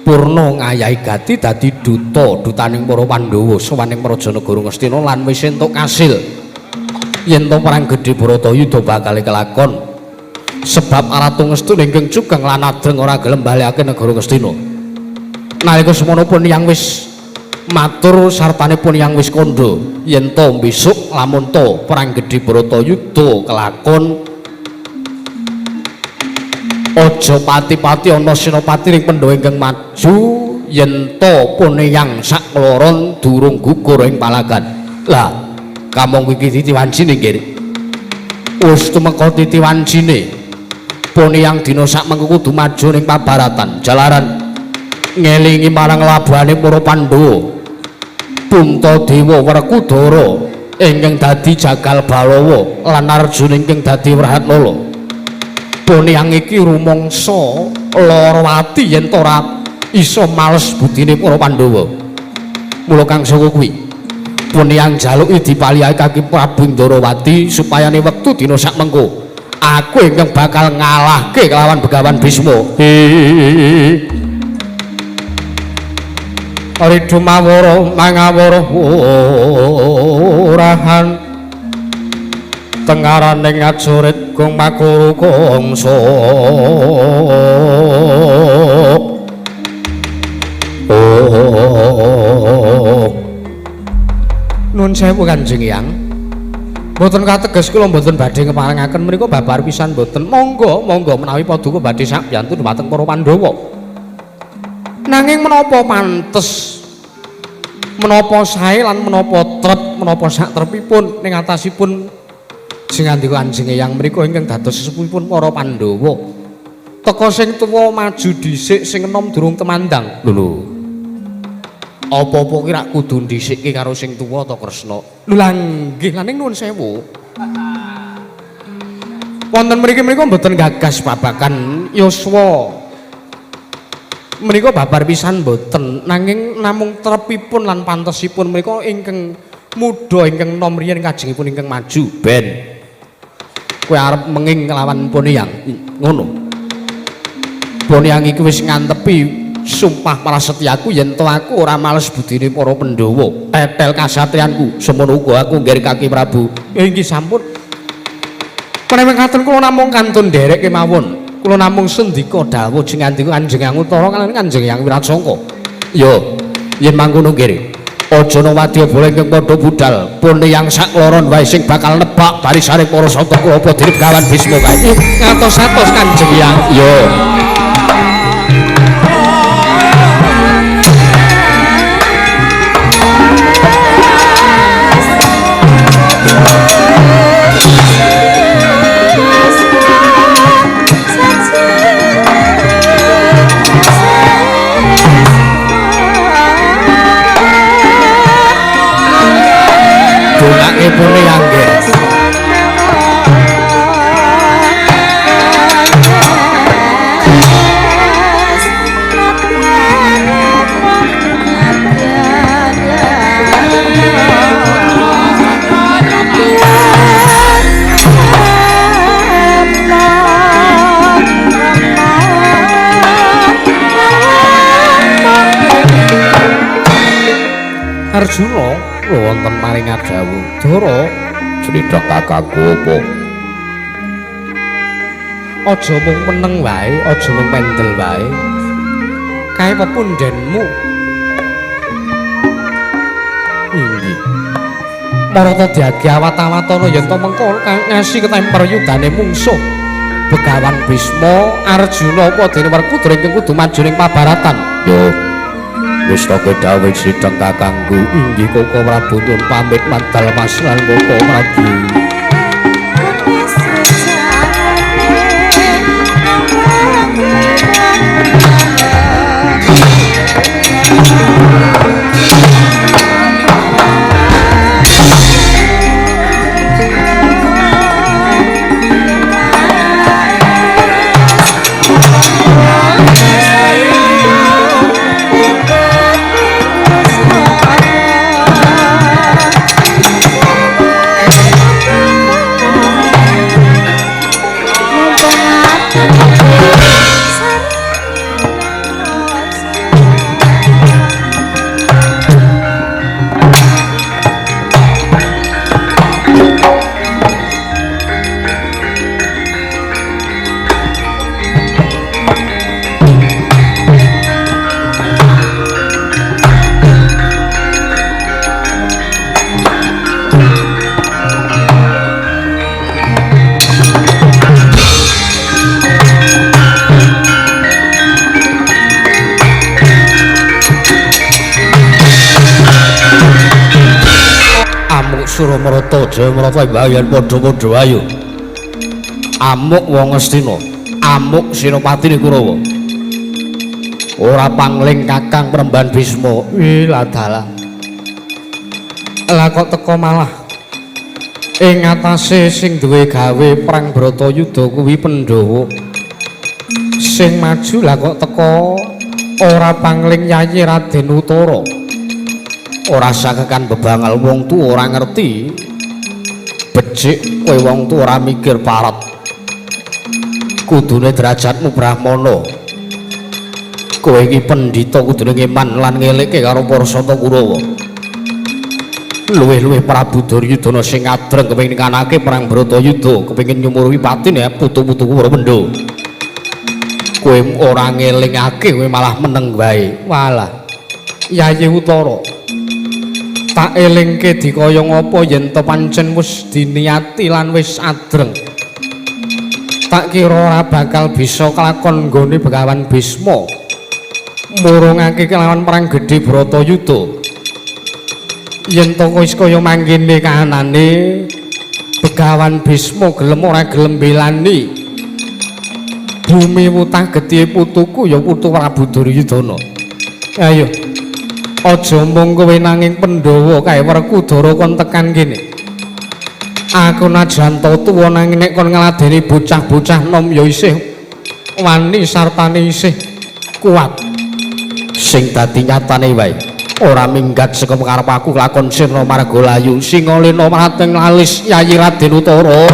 purna ngayahi gati dadi duta dutaning para Pandhawa sowan ing Praja Negara Ngastina lan wis entuk kasil yen to perang gedhe Bharatayuda bakal kelakon. Sebab Ratu Ngastina ingkang cugeng lan adreng ora gelem balekake negara Ngastina. Nalika semono pun yang wis matur sartane pun yang wis kandha yen to besok lamun to perang gedhe Bharatayuda kelakon aja pati-pati ana senopati ring Pandhawa ingkang maju yen to pun yang sakloron durung gugur ing palagan. Lah kamangka iki titiwancine nggih. Wis tumeka titiwancine. Pun yang dina sak mengko kudu maju ning pabaratan jalaran ngelingi marang labuhane para Pandhawa. Puntadewa Werkudara ingkang dadi jagal Balawa lan Arjuna ingkang dadi Wrahatnala. Pun yang iki rumangsa lara ati yen ora iso males budine para Pandhawa. Mula kang saka kuwi pun yang jaluki dipalihake Kaki Prabu Ndrawati supayane wektu dina sak mengko aku ingkang bakal ngalahke kelawan Begawan Bisma. Ridumawara mangawara urahan tengaraning ngajurit gong makuru kongso. Nun sewu Kanjeng Hyang. Mboten kateges kula mboten badhe ngeparengaken mriku babar pisan mboten. Monggo, monggo menawi paduka badhe sakbiyantu dhumateng para Pandhawa. Nanging menapa pantes, menapa sae lan menapa trep, menapa sak trepipun ning atasipun sing ngandika Kanjeng Hyang mriku ingkang dados sesepuhipun para Pandhawa. Teka sing tuwa maju dhisik, sing enom durung temandang. Lho lho. Apa-apa ki rak kudu ndhisikke karo sing tuwa to Kresna. Lho lah nggih, lah ning nuwun sewu. Wonten mriki mriku mboten gagas babagan yuswa. Menika babar pisan mboten, nanging namung trepipun lan pantesipun menika ingkang muda ingkang nom riyen kajengipun ingkang maju ben. Kowe arep menging kelawan pun yang. Ngono. Boneyang iki wis ngantepi sumpah prasetyaku yen to aku ora males budine para Pandhawa. Tetel kasatriyanku, semono uga aku nggih Kaki Prabu. Inggih sampun. Menawi mekaten kula namung kantun nderek kemawon. Kula namung sendika dawuh jengandika Kanjeng Hyang Utara kaliyan Kanjeng Hyang Wirasangka. Yo, yen mangkono nggih. Aja ana wadya bala ingkang padha budal. Poneyang sakloron wae sing bakal nebak barisane para sata kula apa dene Begawan Bisma kae. Ngatos-atos Kanjeng Hyang. Yo. Dongake Poneyang nggih. Arjuna wonten paring dawuh Dara crita kakangku apa? Aja mung meneng wae, aja mung pendel wae. Kae pepundhenmu. Inggih. Marata diagi awat-awatana yen to mengko ngasi ketemper yudane mungsuh. Begawan Bisma, Arjuna apa dene Werkudara ingkang kudu maju ning pabaratan. Yo. Wis toke dawuh sidang kakangku. Inggih Koko Prabu nyuwun pamit madal Mas lan Koko Prabu. Suramarata Jayamarata bayan padha-padha ayo. Amuk wong Astina, amuk Senopatine Kurawa. Ora pangling Kakang Premban Bisma. Wih ladalah. Lah kok teko malah ing atase sing duwe gawe perang Bratayuda kuwi Pandhawa. Sing maju lah kok teko ora pangling Yayi Raden Utara. Ora sakekan bebangal wong tuwa ora ngerti becik kowe wong tuwa ora mikir parat. Kudune derajatmu brahmana. Kowe iki pendhita kudune ngeman lan ngelekke karo para sata Kurawa. Luwih-luwih Prabu Duryudana sing adreng kepengin kanake perang Bratayuda, kepengin nyumuruhi patine putu-putuku para Pandhawa. Kowe ora ngelingake, kowe malah meneng wae. Walah. Yayi Utara, tak elingke dikaya ngapa yen to pancen wis diniati lan wis adreng. Tak kira ora bakal bisa kelakon nggone Begawan Bisma murungake kelawan perang gedhe Bratayuda. Yen to wis kaya mangkene kahanane, Begawan Bisma gelem ora gelem belani bumi wutah getih putuku ya putu Prabu Duryudana. Ayo, aja mung kowe nanging Pandhawa kae Werkudara kon tekan kene. Aku najan to tuwa nanging nek kon ngladeni bocah-bocah nom ya isih wani sartane isih kuat. Sing dadi nyatane wae ora minggat saka pengarep aku lakon sirna marga layu singalena marang alis Yayi Raden Utara.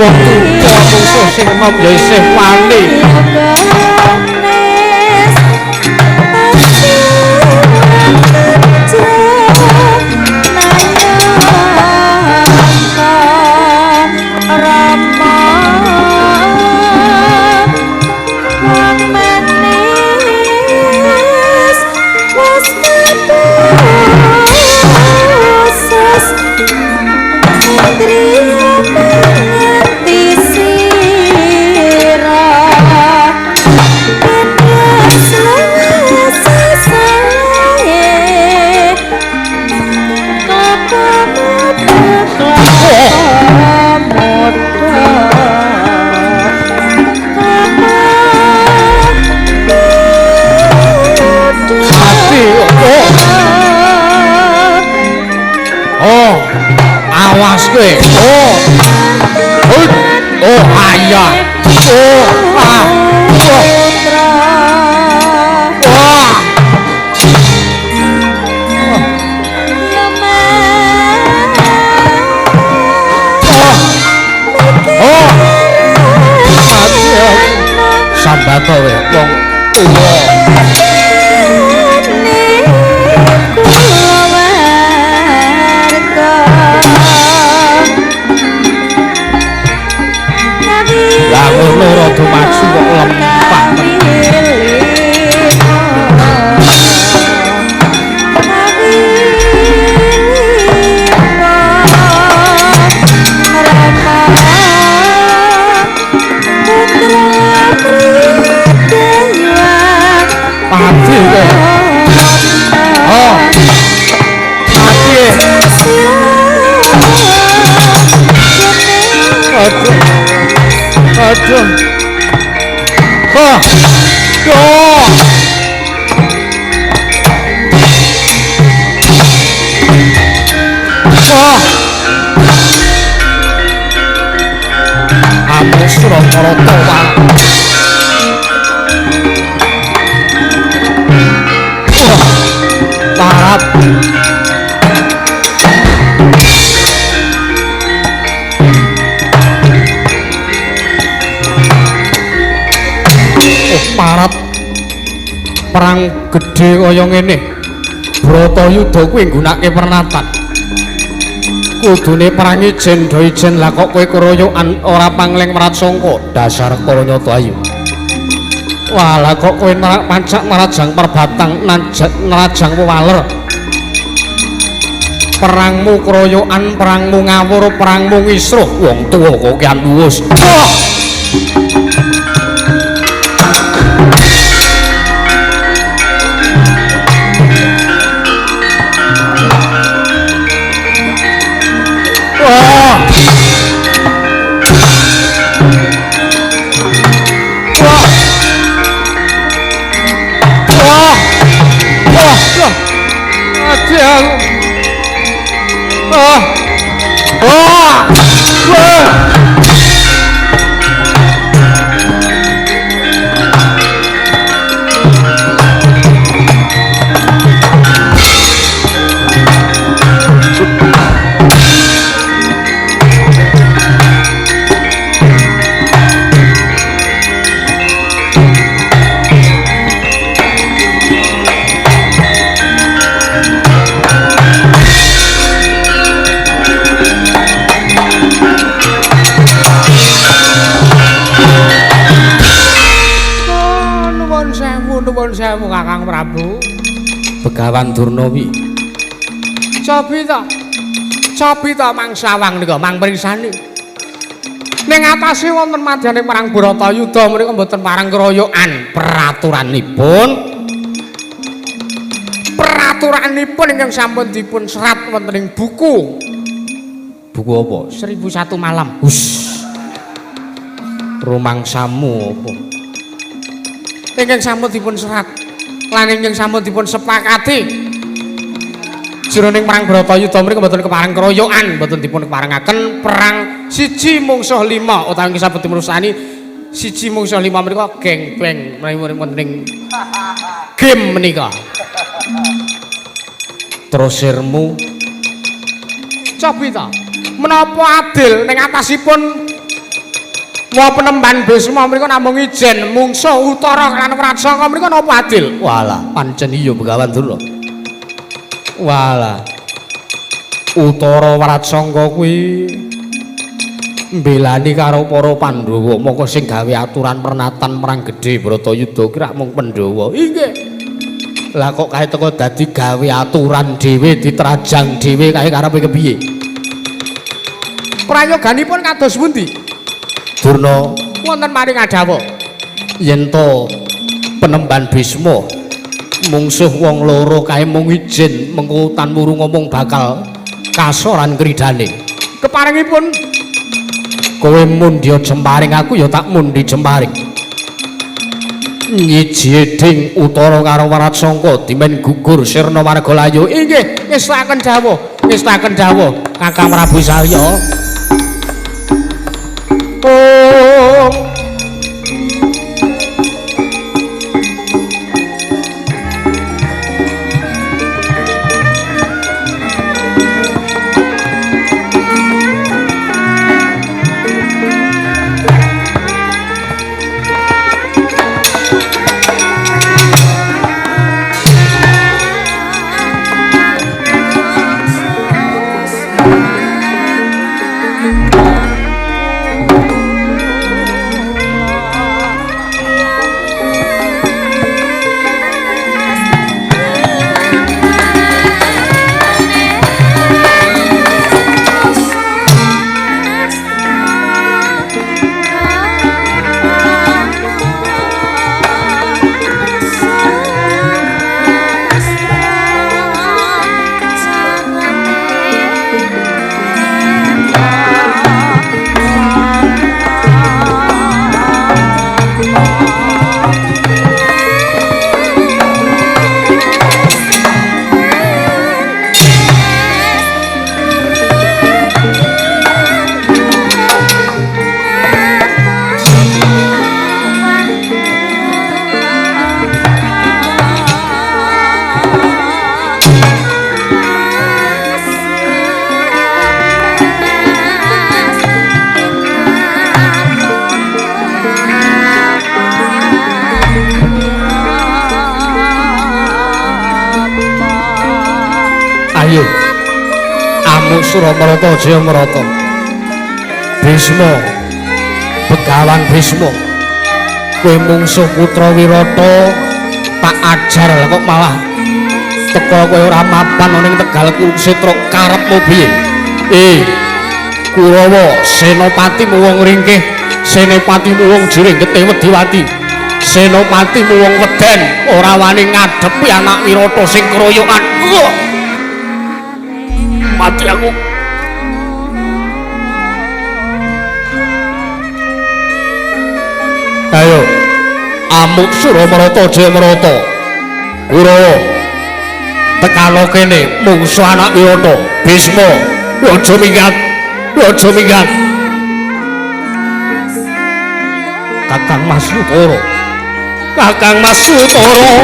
Wong tuwa mungsuh sing enom ya isih wani. Awas kowe. Oh. Oh, ayah. Oh, ah. Oh. Wah. Oh. Sambato kowe wong tuwa. Lah ngono rada maju kok lempah. Mati kok. Oh. Mati. Aduh. Aduh. Oh. Oh. Oh. Amung Surakarta wae. Parap. Parap perang gedhe kaya ngene. Bratayuda kuwi nggunakake pernatan. Kudune perang ijen do ijen, lah kok kowe keroyokan ora pangling mratsangka dasar kala nyata ayu. Wah, lah kok kowe pancak marajang perbatang nerajang wewaler. Perangmu keroyokan, perangmu ngawur, perangmu ngisruh, wong tuwa kok kian luwes. Wah. Wah. Wah. Wah. Mati aku. Ah. Wah. Wah. Nuwun sewu Kakang Prabu. Begawan Durna wi. Cobi ta. Cobi ta mang sawang nika mang pringsani. Ning atase wonten madyaning perang Bharatayuda menika mboten parang keroyokan. Peraturanipun ingkang sampun dipun serat wonten ing buku. Buku apa? 1001 Malam. Hus. Rumangsamu apa? Ingkang sampun dipun serat lan ingkang sampun dipun sepakati jroning perang Bharatayuda menika mboten kepareng keroyokan, mboten dipun keparengaken perang 1 mungsuh 5 utawi ingkang sampun dipun rusani 1 mungsuh 5 menika geng beng menawi wonten ing game menika. Terus sirmu cobi ta menapa adil ning atasipun Wa penemban Bisma mriku namung ijen mungsuh Utara lan Wratsangka mriku napa adil? Walah, pancen iya Begawan Durna. Walah. Utara Wratsangka kuwi mbelani karo para Pandhawa, moko sing gawe aturan pernatan perang gedhe Bratayuda ki rak mung Pandhawa. Inggih. Lah kok kae teko dadi gawe aturan dhewe diterajang dhewe kae karepe kepiye? Prayoganipun kados pundi? Durna wonten maring adawa. Yen to penemban Bisma mungsuh wong loro kae mung ijen mengko tanmuru ngomong bakal kasoran kridane. Keparengipun kowe mundhi jemparing aku ya tak mundhi jemparing. Nyiji ding Utara karo Wratsangka dimen gugur sirna warga layu. Inggih, ngestaken dawuh, ngestaken dawuh Kakang Prabu Salya. Oh. Ayo amuk Suramarata Jayamarata. Bisma Begawan Bisma, kowe mungsuh putra Wirata tak ajar lah kok malah teko kowe ora mapan ning Tegal Kurukshetra karepmu piye? Kurawa senopatimu wong ringkih, senopatimu wong jiring getih Wediwati, senopatimu wong weden ora wani ngadepi anak Wirata sing keroyokan. Mati aku. Ayo amuk Suramarata Jayamarata. Kurawa tekano kene mungsuh anak Wirata. Bisma, aja minggat, aja minggat. Kakang Mas Utara, Kakang Mas Utara.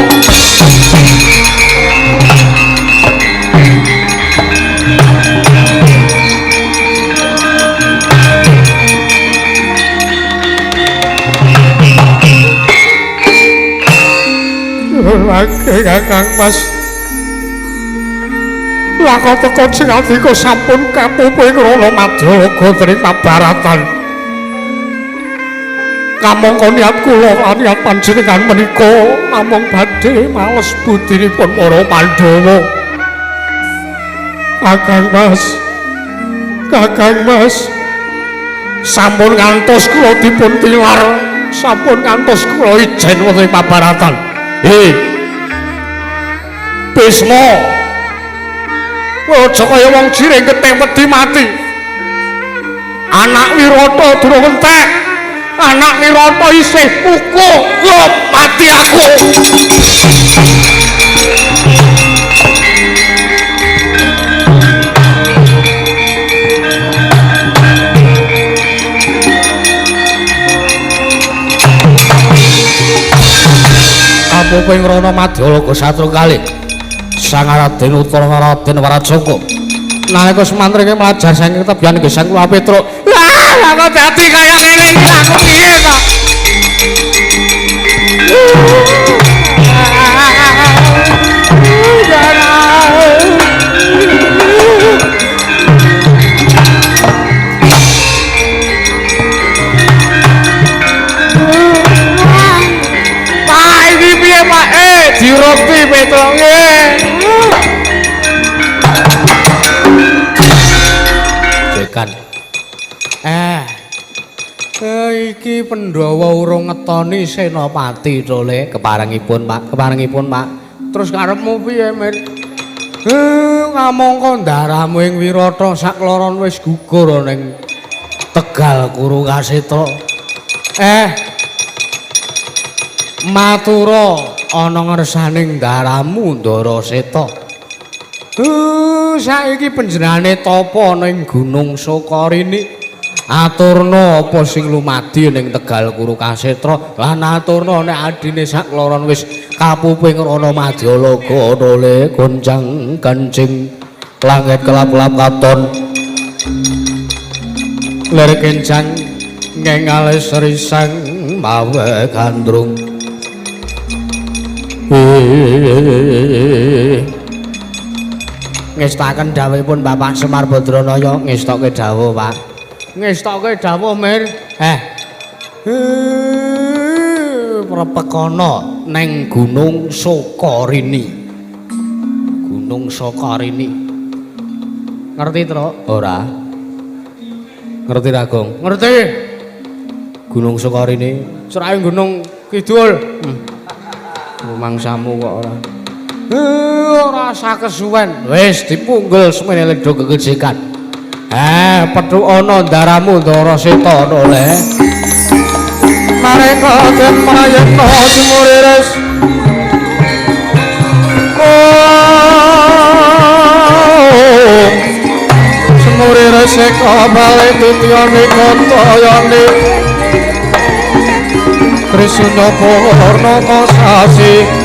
Lagi Kakang Mas, lakon teko sing sampun kapupu ing Rana Madyalaga dening pabaratan. Kamangka niat kula lan niat panjenengan menika namung badhe males budinipun para Pandhawa. Kakang Mas, Kakang Mas, sampun ngantos kula dipun tilar, sampun ngantos kula ijen wonten ing pabaratan. Bisma, aja kaya wong jiring getih wedi mati. Anak Wirata durung entek, anak Wirata isih pukuh, mati aku. Kapupu ing Rana Madyalaga satru kalih Sang Raden Utara Raden Wratsangka nalika semantrike mlajar saking tebihan gesang kula Petruk. Lah kok dadi kaya ngene iki aku piye to? Pak, iki piye, Pak? Diropi petonge. Jekan. Iki Pandhawa urung ngetoni Senopati to, Le. Keparengipun, Pak. Keparengipun, Pak. Terus karepmu piye, Mir? Ngamangka ndaramu ing Wirata sakloron wis gugur ning Tegal Kurukasetra. Matura ana ngersaning ndaramu Ndaraseta. Saiki panjenengane tapa ana ing Gunung Sukarini. Aturna apa sing lumadi ning Tegal Kurukasetra lan aturna nek adine sakloron wis kapuping rana madyalaga ana le goncang kancing langit kelap-kelap katon lir kencang ngengales risang mawe gandrung. Ngestaken dawuhipun Bapak Semar Badranaya, ngestokke dawuh, Pak. Ngestokke dawuh, Mir. Prepekana neng Gunung Sukarini. Gunung Sukarini. Ngerti, Tru? Ora. Ngerti ra, Gong? Ngerti. Gunung Sukarini cerake Gunung Kidul. Rumangsamu kok ora. Ora usah kesuwen. Wis dipunggel semene ledho gegejekan. Pethu ana ndaramu Ndaraseta ana le. Mareka den prayekta jumuriris. Semuriris eka bali tutyane kantayane. Trisuna purna kosasi.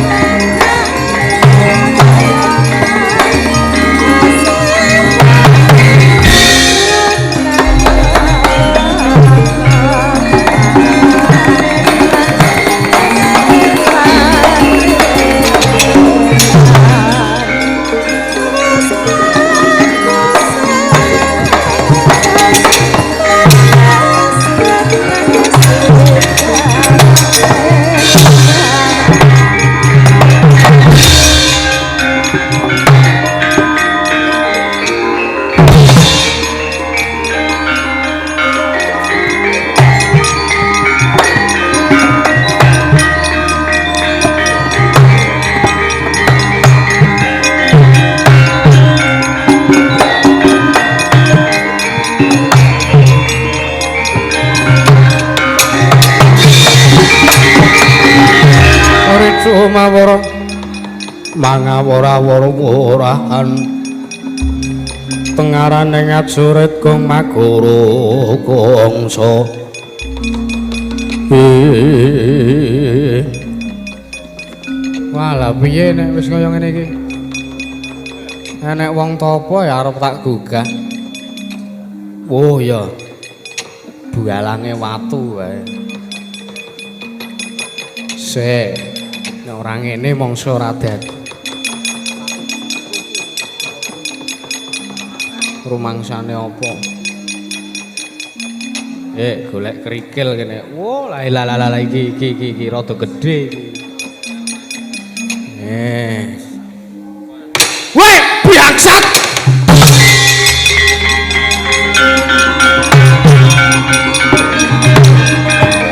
Mawara mangawara-wara-warahan tengarane ngajurit gong maguru gongso. Wah, lha piye nek wis kaya ngene iki? Nek wong tapa ya arep tak gugah. Oh ya. Bualange watu wae. Sik. Nek ora ngene mongso ora dadi. Rumangsane apa? Golek kerikil kene. Wo, la la la la iki iki iki iki rada gedhe iki. Woi, bangsat.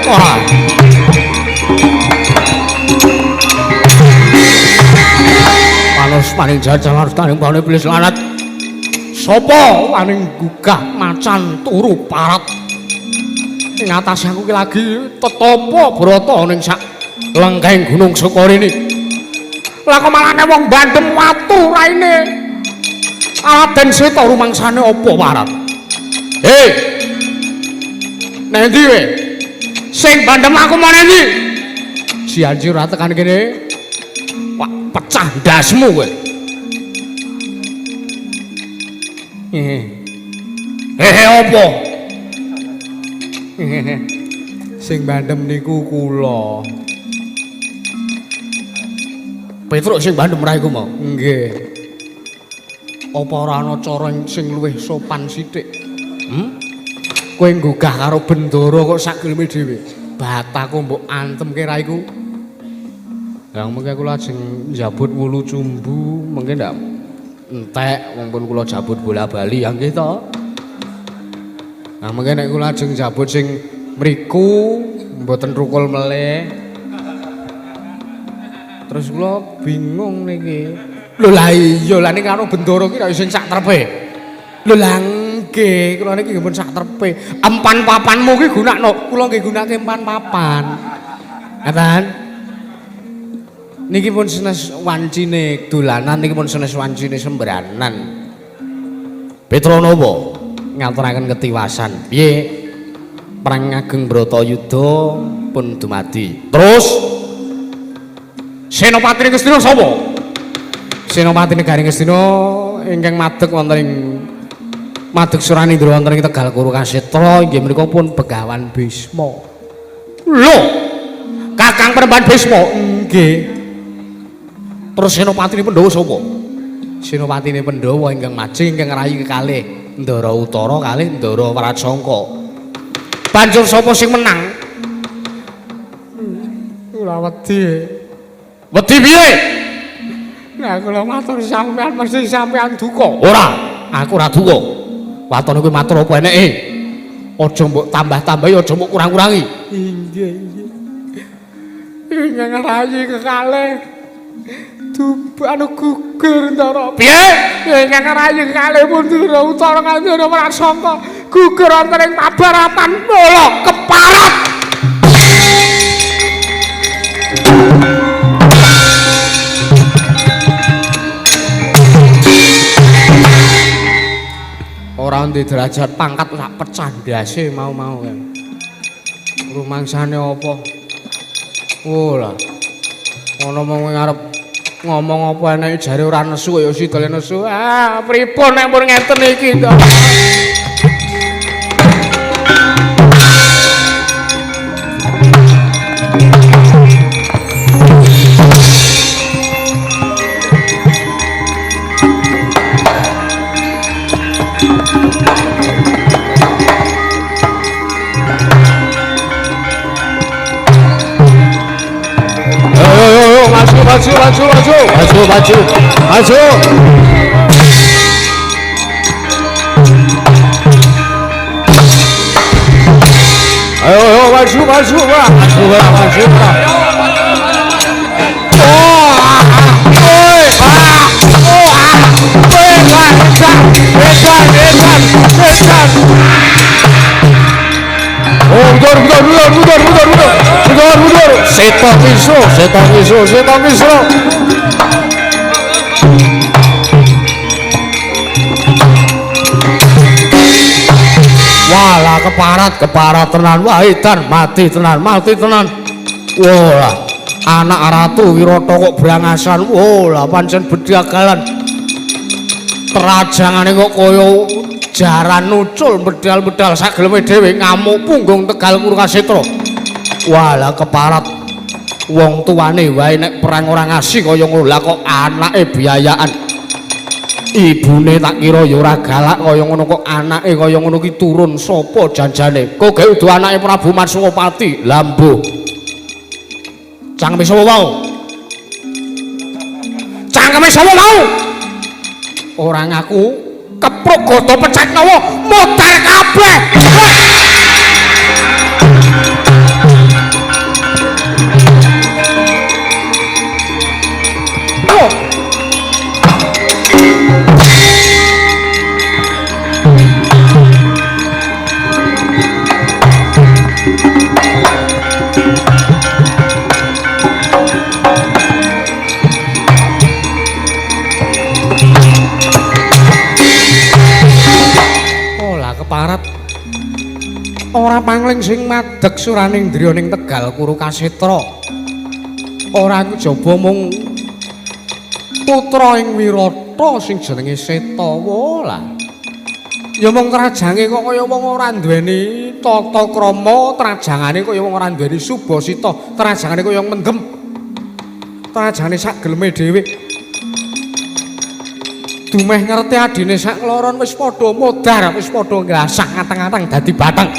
Wah. Paning jajal harus taning bane iblis lanat. Sopo paning gugah macan turu parat. Ing atas aku ki lagi tetapa brata ning sak lengkeng Gunung Sukarini. Lah kok malane wong bandem watu raine. Raden Seta rumangsane apa warat? Hei. Nang ndi kowe? Sing bandem aku mau nang ndi? Janji ora tekan kene. Wah, pecah ndasmu kowe. Hehe apa? Sing bandem niku kula. Petruk sing bandem ra iku mau? Nggih. Apa ora ana cara sing luwih sopan sithik? Kowe nggugah karo Bendara kok sak geleme dhewe. Bataku mbok antemke ra iku. Lah mengke kula ajeng njabut wulu cumbu, mengke ndak entek wong pun kula jabut bola-bali ya nggih to. Nah mengke nek kula ajeng njabut sing mriku mboten rukul melih. Terus kula bingung niki. Lho lah iya lah ning karo Bendara ki ra sing sak trepe. Lho lah nggih, kula niki nggih pun sak trepe. Empan papanmu ki gunakno, kula nggih gunake empan papan. Ngaten. Niki pun senes wancine dolanan, niki pun senes wancine sembranan. Petro napa ngaturaken ketiwasan. Piye? Perang ageng Bratayuda pun dumadi. Terus Senopati Ngastina sapa? Senopati Negari Ngastina ingkang madeg wonten ing madeg Suranindra wonten ing Tegal Kuru Kasetra inggih menika pun Begawan Bisma. Lho, Kakang Penemban Bisma? Nggih. Terus Senopatine Pandhawa sapa? Senopatine Pandhawa ingkang majeng ingkang rayi kekalih Ndara Utara kalih Ndara Wrajangka. Banjur sapa sing menang? Kula wedi. Wedi piye? Nah kula matur sampean mesti sampean duka. Ora, aku ora duka. Watone kowe matur apa eneke? Aja mbok tambah-tambahi, aja mbok kurang-kurangi. Inggih, inggih. Ingkang rayi kekalih duba anu gugur Ndara. Piye? Ingkang rayi kekalih pun Ndara Utara kalih Ndara Wrajangka gugur wonten ing pabaratan mula keparat. Ora ndek derajat pangkat sak pecah ndase mau-mau kan. Rumangsane apa? Oh lah. Ana wong arep ngomong apa eneke jare ora nesu kaya sidale nesu. Ah, pripun nek pun ngeten iki to. Maju, maju, maju, maju, maju, maju. Ayo, ayo, maju, maju, maju, maju, maju. Oh, oi, ah, oh, ah, oi, edan, edan, edan, edan. Oh, mundur, mundur, mundur, mundur, mundur, mundur, mundur, mundur. Seto misro, seto misro, seto misro. Walah keparat, keparat tenan, wah edan, mati tenan, mati tenan. Wah, anak ratu Wirata kok brangasan. Wah, pancen bedagalan. Terajangane kok kaya jaran nucul medal-medal sageleme dhewe ngamuk punggung Tegal Kuru Kasetra. Walah keparat. Wong tuane wae nek perang ora ngasih kaya ngono, lah kok anake biayaan. Ibune tak kira ya ora galak kaya ngono kok anake kaya ngono ki turun sapa janjane? Kok gawe udu anake Prabu Matswapati. Lah mbuh. Cangkeme sapa mau? Cangkeme sapa mau? Ora ngaku kepruk godo pecah nawa modar kabeh. Oh. Keparat. Ora pangling sing madeg Suranindra ning Tegal Kuru Kasetra. Ora kejaba mung putra ing Wirata sing jenenge Setawa lah. Ya mung trajange kok kaya wong ora duweni tata krama, trajangane kaya wong ora duweni subasita, trajangane kaya mendem. Trajangane sak geleme dhewe. Dumeh ngerti adine sak kloron wis padha modar, wis padha nglasah ngatang-atang dadi batang.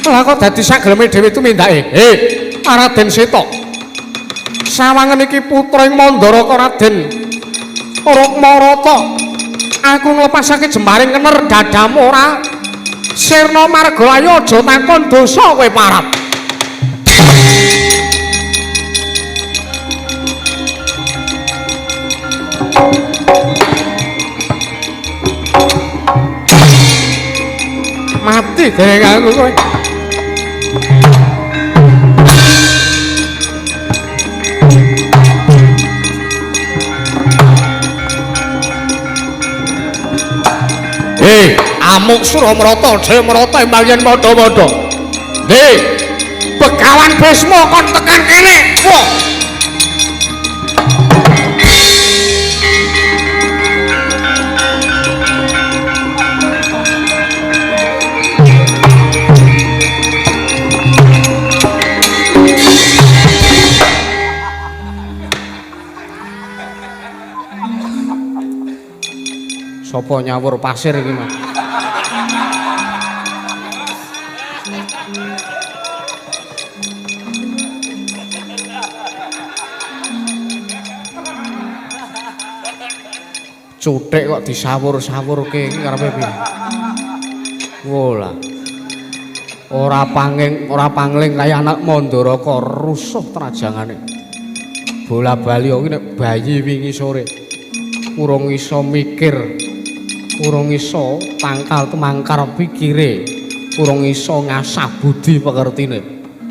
Lah kok dadi sak geleme dhewe tumindake? He, Raden Seta. Sawangen iki putra ing Mandaraka Raden Rukmarata. Aku nglepasake jembaring kener dadamu ora sirna margalayu, aja takon dosa kowe parap. Mati dereng aku kowe. Hei, amuk Suramrata, Jayamrata embang yen padha-padha. Hei, Begawan Bisma kon tekan kene. Wah. Sopo nyawur pasir iki, Mas? Cuthik kok disawur-sawurke iki karepe piye? Wolah. Ora panging, ora pangling kaya anak Mandaraka rusuh trajangane. Bola-bali iki nek bayi wingi sore urung iso mikir, urung iso tangkal tumangkar pikire, urung iso ngasah budi pekertine.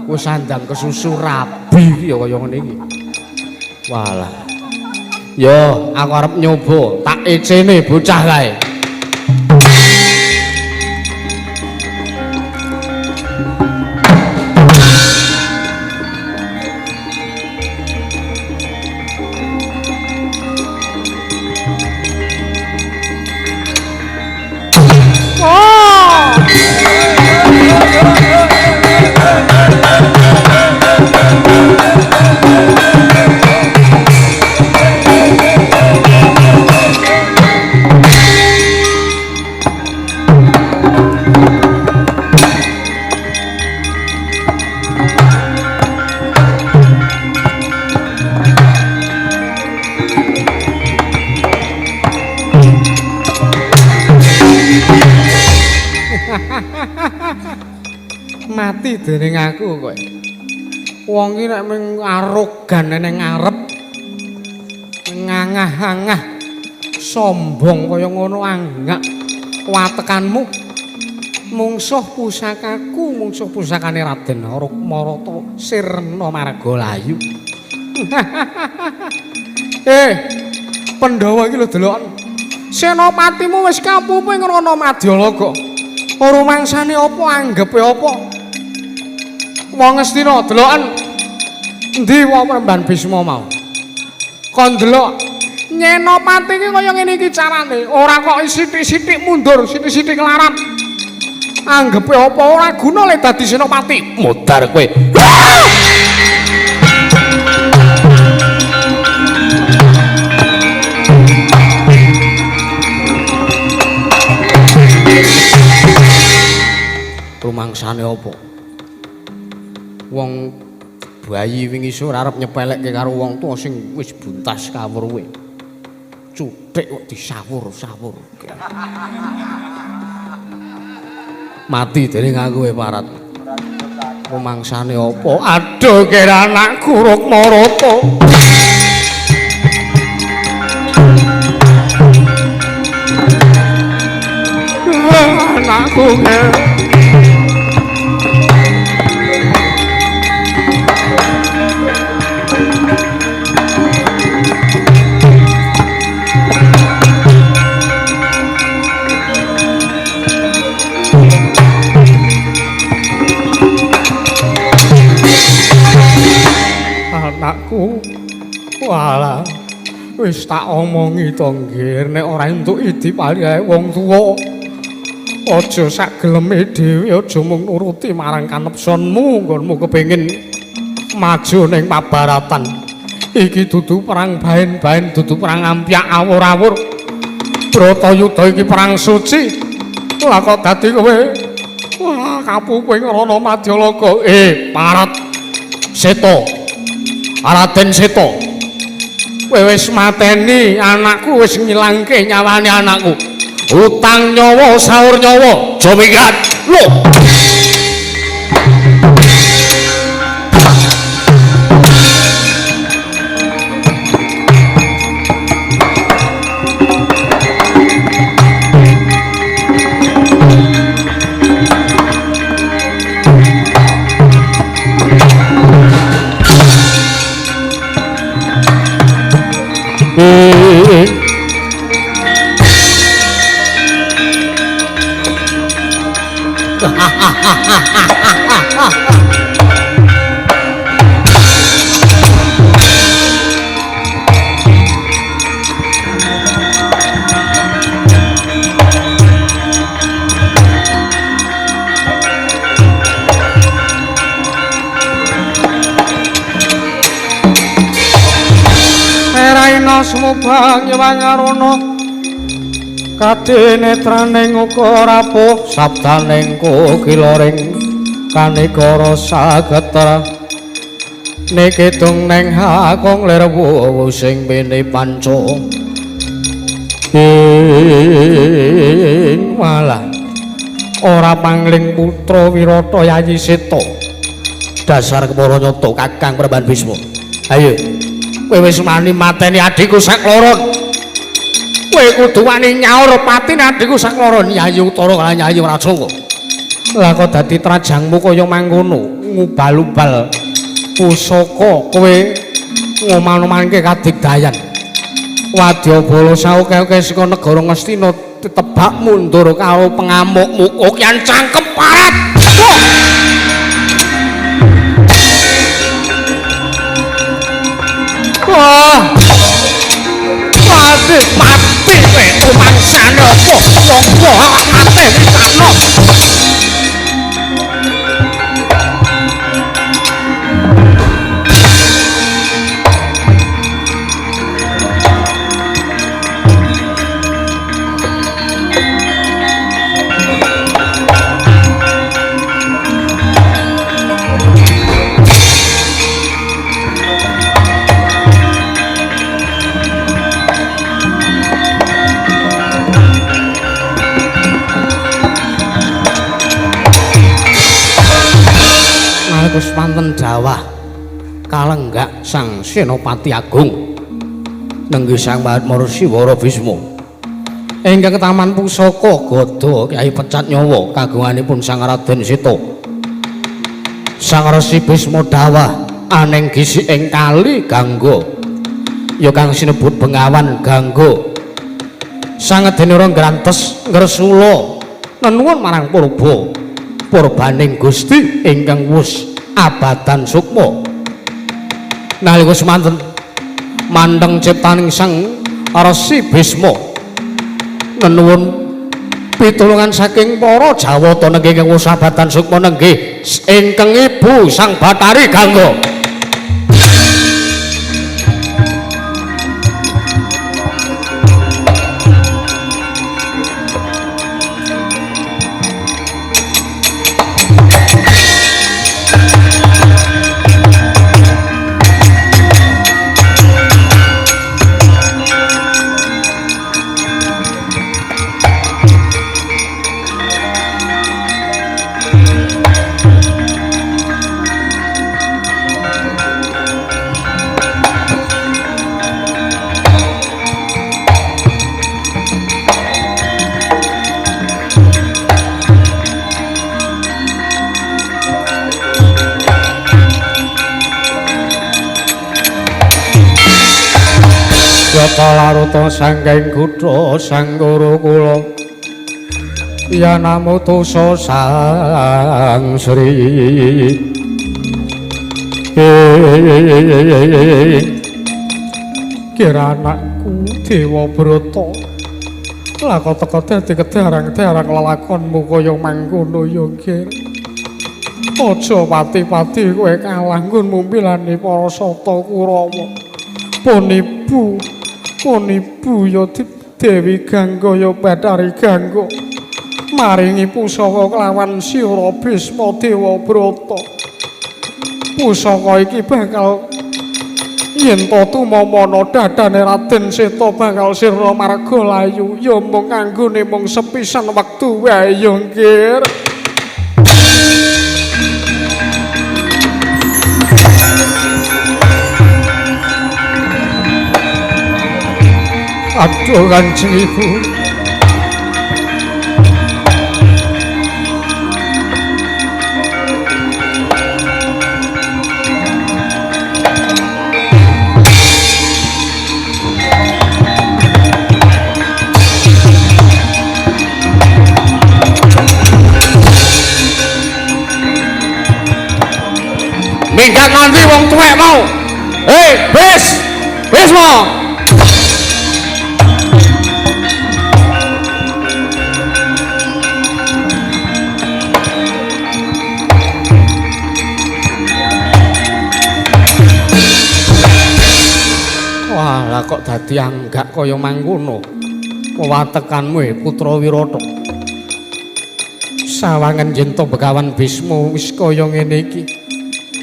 Wis sandang kesusu rabi iki ya kaya ngene iki. Walah. Yo, aku arep nyoba tak ecene bocah kae. Mati dening aku kowe. Wong iki nek mung arogan ning ngarep, ngangah-angah, sombong kaya ngono anggak watekanmu. Mungsuh pusakaku, mungsuh pusakane Raden Rukmarata sirna margalayu. Pandhawa iki lho deloken. Senopatimu wis kapupu ing rono Madyalaga. Ora mangsane apa anggepe apa? Wong Ngastina deloken endi wong Premban Bisma mau. Kon delok Nyenopati iki kaya ngene iki carane, ora kok sithik-sithik mundur, sithik-sithik nglarat. Anggepe apa ora guna le dadi senopati. Modar kowe. Rumangsane apa? Wong bayi wingi sore arep nyepelekke karo wong tuwa sing wis buntas kawruhe. Cuthik kok disawur-sawur. Mati dening aku e parat. Rumangsane apa? Aduh kira anakku Rukmarata. Anakku anakku, walah, wis tak omongi to nggih, nek ora entuk idi palihe wong tuwa. Aja sak geleme dhewe, aja mung nuruti marang kanepsonmu, nggonmu kepengin maju ning pabaratan. Iki dudu perang baen-baen, dudu perang ampyak awur-awur. Bratayuda iki perang suci. Lah kok dadi kowe wah kapupu ing rana Madyalaga. Parat Seta. Raden Seta. Kowe wis mateni anakku, wis ngilangke nyawane anakku. Utang nyawa saur nyawa, aja minggat. Lho. Sumubang nyewangarana kadenetraning uga rapuh sabdaning kokilaring kanegara sagetra nikidung ning hakung lirwu sing pene panca ing malah ora pangling putra Wirata Yayi Seta. Dasar kepara nyata Kakang Praban Bisma. Ayo kowe wis wani mateni adhiku sakloron. Kowe kudu wani nyaur patine adhiku sakloron, Yayi Utara lan Yayi Wrajaka. Lah kok dadi trajangmu kaya mangkono, ngubal-ubal pusaka kowe ngoman-omanke kadigdayan. Wadyabala saoke-oke saka negara Ngastina tebak mundur karo pengamukmu. Okian cangkem parat. Wah. Mati, mati kowe rumangsane apa? Wong kok mateni sakno. Wis wonten dawah kalenggak Sang Senopati Agung nenggih Sang Maharsi Wara Bisma ingkang taman pusaka gada Kyai Pecat Nyawa kagunganipun Sang Raden Seta. Sang Resi Bisma dawah aneng gisik ing kali Gangga ya kang sinebut Bengawan Gangga. Sangedene ora ngrantes ngresula nenuwun marang purba purbaning Gusti ingkang wus abadan sukma. Nalika semanten mandeng ciptaning Sang Resi Bisma nenuwun pitulungan saking para Jawata nenggih ingkang wus abadan sukma nenggih ingkang ibu Sang Bathari Gangga. Laruta sangking kutha sang gurukula ya namutusa sang sri kira anakku Dewa Brata Lah kok teko dadi kedarang-darang lelakonmu kaya mangkono ya, Ger. Aja pati-pati kowe kalah nggonmu milani para sata Kurawa. Pun ibu ya Dewi Gangga ya Bathari Gangga. Maringi pusaka kelawan Sira Bisma Dewa Brata. Pusaka iki bakal yen to tumamana dadane Raden Seta bakal sirna marga layu ya mung kanggone mung sepisan wektu wae ya, Nggir. Aduh Kanjeng Ibu. Minggat nanti wong tuwek mau. Hei, bis. Bis mau. Wah, lah kok dadi anggak kaya mangkono. Wewatekanmu Putra Wirata. Sawangan yen to Begawan Bisma wis kaya ngene iki.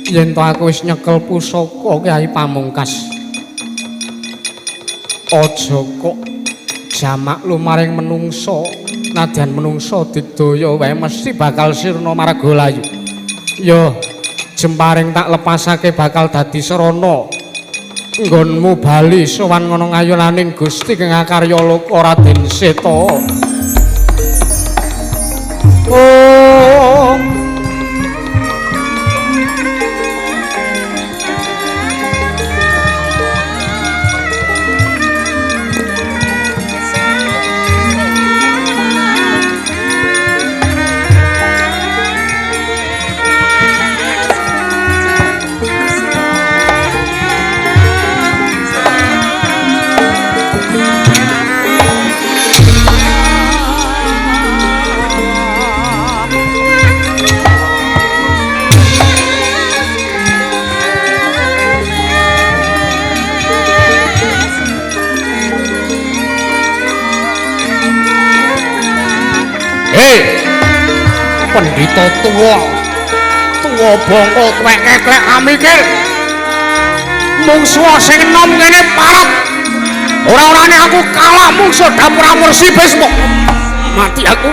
Yen to aku wis nyekel pusaka Kyai Pamungkas. Aja kok jamak lumaring menungsa, nadyan menungsa digdaya wae mesti bakal sirna marga layu. Ya jemparing tak lepasake bakal dadi srana. Nggonmu bali sowan ngono ngayonaning Gusti kang akarya loka Raden Seta. Oh. Hei, pendhita tuwa, tuwa bangka tuwek keklek amikir. Mungsuh sing enom ngene parek. Ora-orane aku kalah mungsuh dapur Amursi Bisma. Mati aku.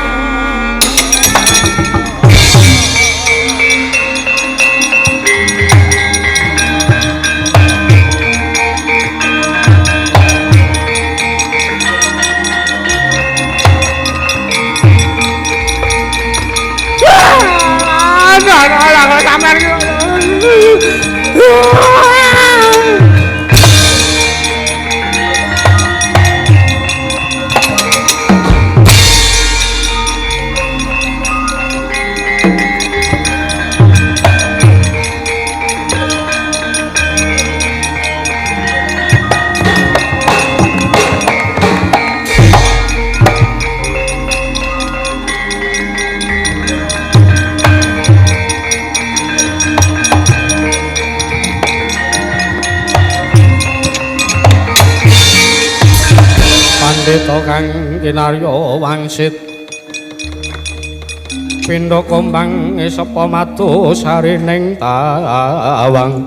Pandhita kang kinarya wangsit pindha kombang sapa madu sarining tawang.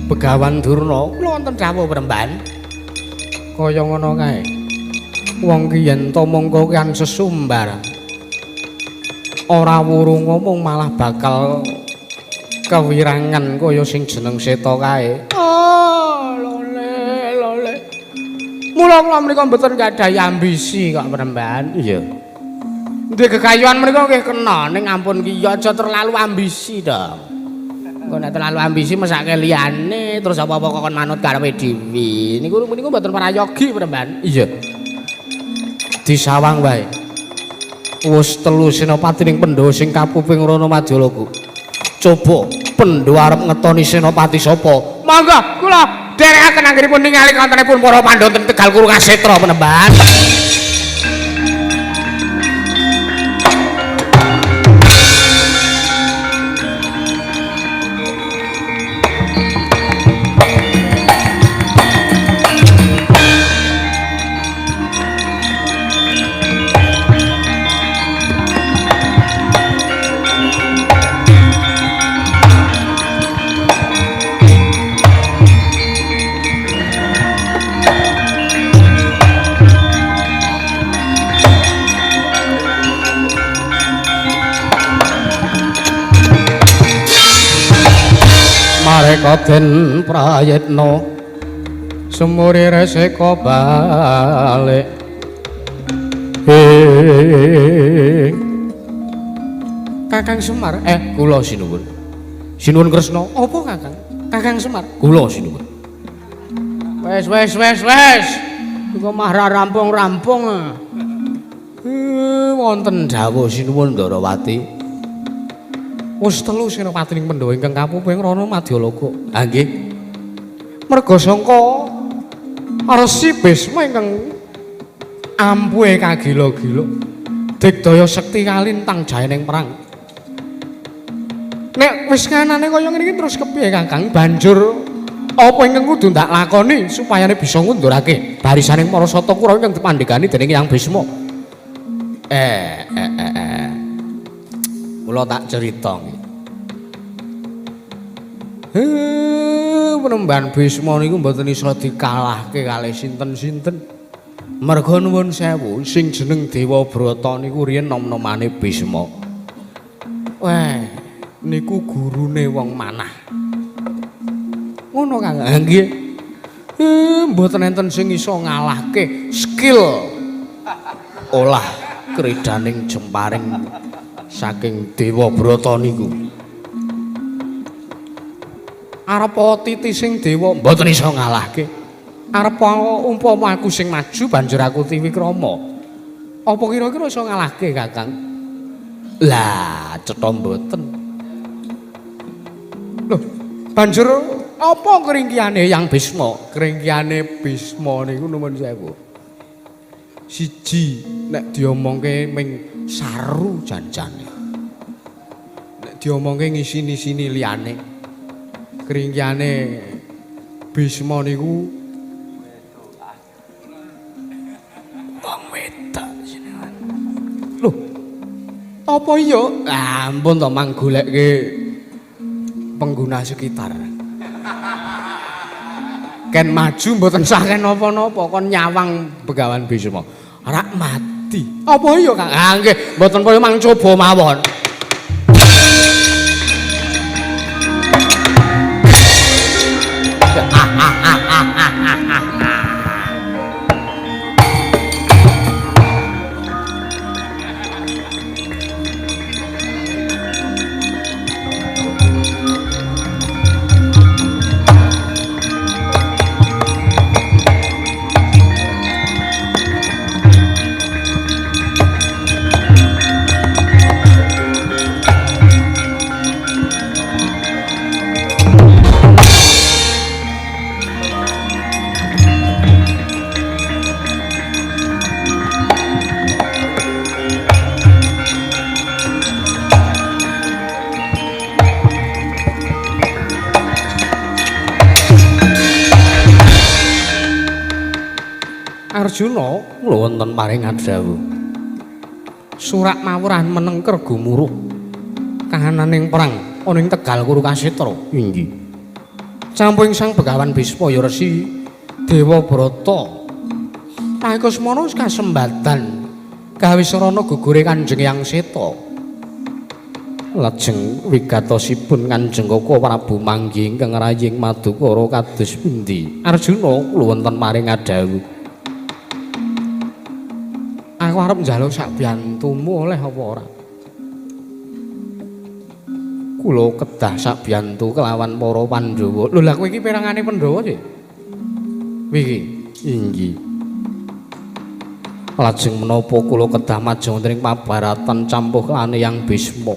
Begawan Durna kula wonten dawuh Premban. Kaya ngono kae. Wong ki yen to mongko kan sesumbar. Ora wurung ngomong malah bakal kewirangan kaya sing jeneng Seta kae. Oh, lole, lole. Mula kula mriku mboten gadhahi ambisi kok Premban. Iya. Duwe kekayuan mriku nggih kena ning ampun ki ya aja terlalu ambisi dong. Engko nek terlalu ambisi mesake liyane terus apa-apa kok kon manut karepe dhewe. Niku niku mboten prayogi Premban. Iya. Disawang wae. Wis telu senopati ning Pandhawa sing kapuping rono Madyalaku. Coba Pandhawa arep ngetoni senopati sapa? Monggo kula. Dherekaken anggenipun ningali kawontenipun para Pandhawa wonten Tegal Kurukasetra Panembahan. Mareka den prayitna sumure reseka balik. Kakang Semar, kula sinuwun. Sinuwun Kresna, apa Kakang? Kakang Semar, kula sinuwun. Wes wes wes wes. Iku mah ra rampung-rampung. Wonten dawuh sinuwun Ndarawati. Wis telu senopati ning Pandhawa ingkang kapupuh ing Rana Madyaloka. Ha nggih. Merga sangka Resi Bisma ingkang ampuhe kagila-gila digdaya sekti kalintang jayaning perang. Nek wis kanane kaya ngene iki terus kepiye Kakang? Banjur apa ingkang kudu ndak lakoni supayane bisa ngundurake barisaning para sata Kurawa ingkang dipandhegani dening Hyang Bisma? Kula tak cerita nggih. Panembahan Bisma niku mboten iso dikalahke kalih sinten-sinten. Merga nuwun sewu, sing jeneng Dewa Brata niku riyen nom-nomane Bisma. Weh, niku gurune wong manah. Ngono Kang. Nggih. Mboten enten sing iso ngalahke skill olah kridaning jemparing saking Dewa Brata niku. Arep titi sing dewa mboten iso ngalahke. Arep umpama aku sing maju banjur aku tiwikrama. Apa kira-kira iso ngalahke Kakang? Lah, cetha mboten. Loh, banjur apa keringkiyane Hyang Bisma? Keringkiyane Bisma niku nuwun sewu. Siji nek diomongke ming saru janjane. Nek diomongke ngisini-sini liyane. Keringkiyane Bisma niku wong wedok jenengan. Loh, apa iya? Ah, ampun to mang golekke pengguna sekitar. Ken maju mboten sah ken napa-napa kon nyawang Begawan Bisma. Rak mati. Apa iya Kang? Ah nggih, mboten kaya mang coba mawon. Arjuna kula wonten paringan dawuh. Surak mawurah menengker gumuruh kahananing perang ana ing Tegal Kurukasetra. Inggih. Campuh ing Sang Begawan Bisma ya Resi Dewa Brata. Nalika semana wis kasembadan gawe sarana gugure Kanjeng Hyang Seta. Lajeng wigatosipun Kanjeng Koko Prabu manggih ingkang raying madukara kados pundi? Arjuna kula wonten paringan dawuh. Aku arep njaluk sak biyantumu oleh apa ora? Kula kedah sak biyantu kelawan para Pandhawa. Lho lah kowe iki perangane Pandhawa sih? Iki inggih. Lajeng menapa kula kedah majeng wonten ing pabaratan campuh klane Hyang Bisma?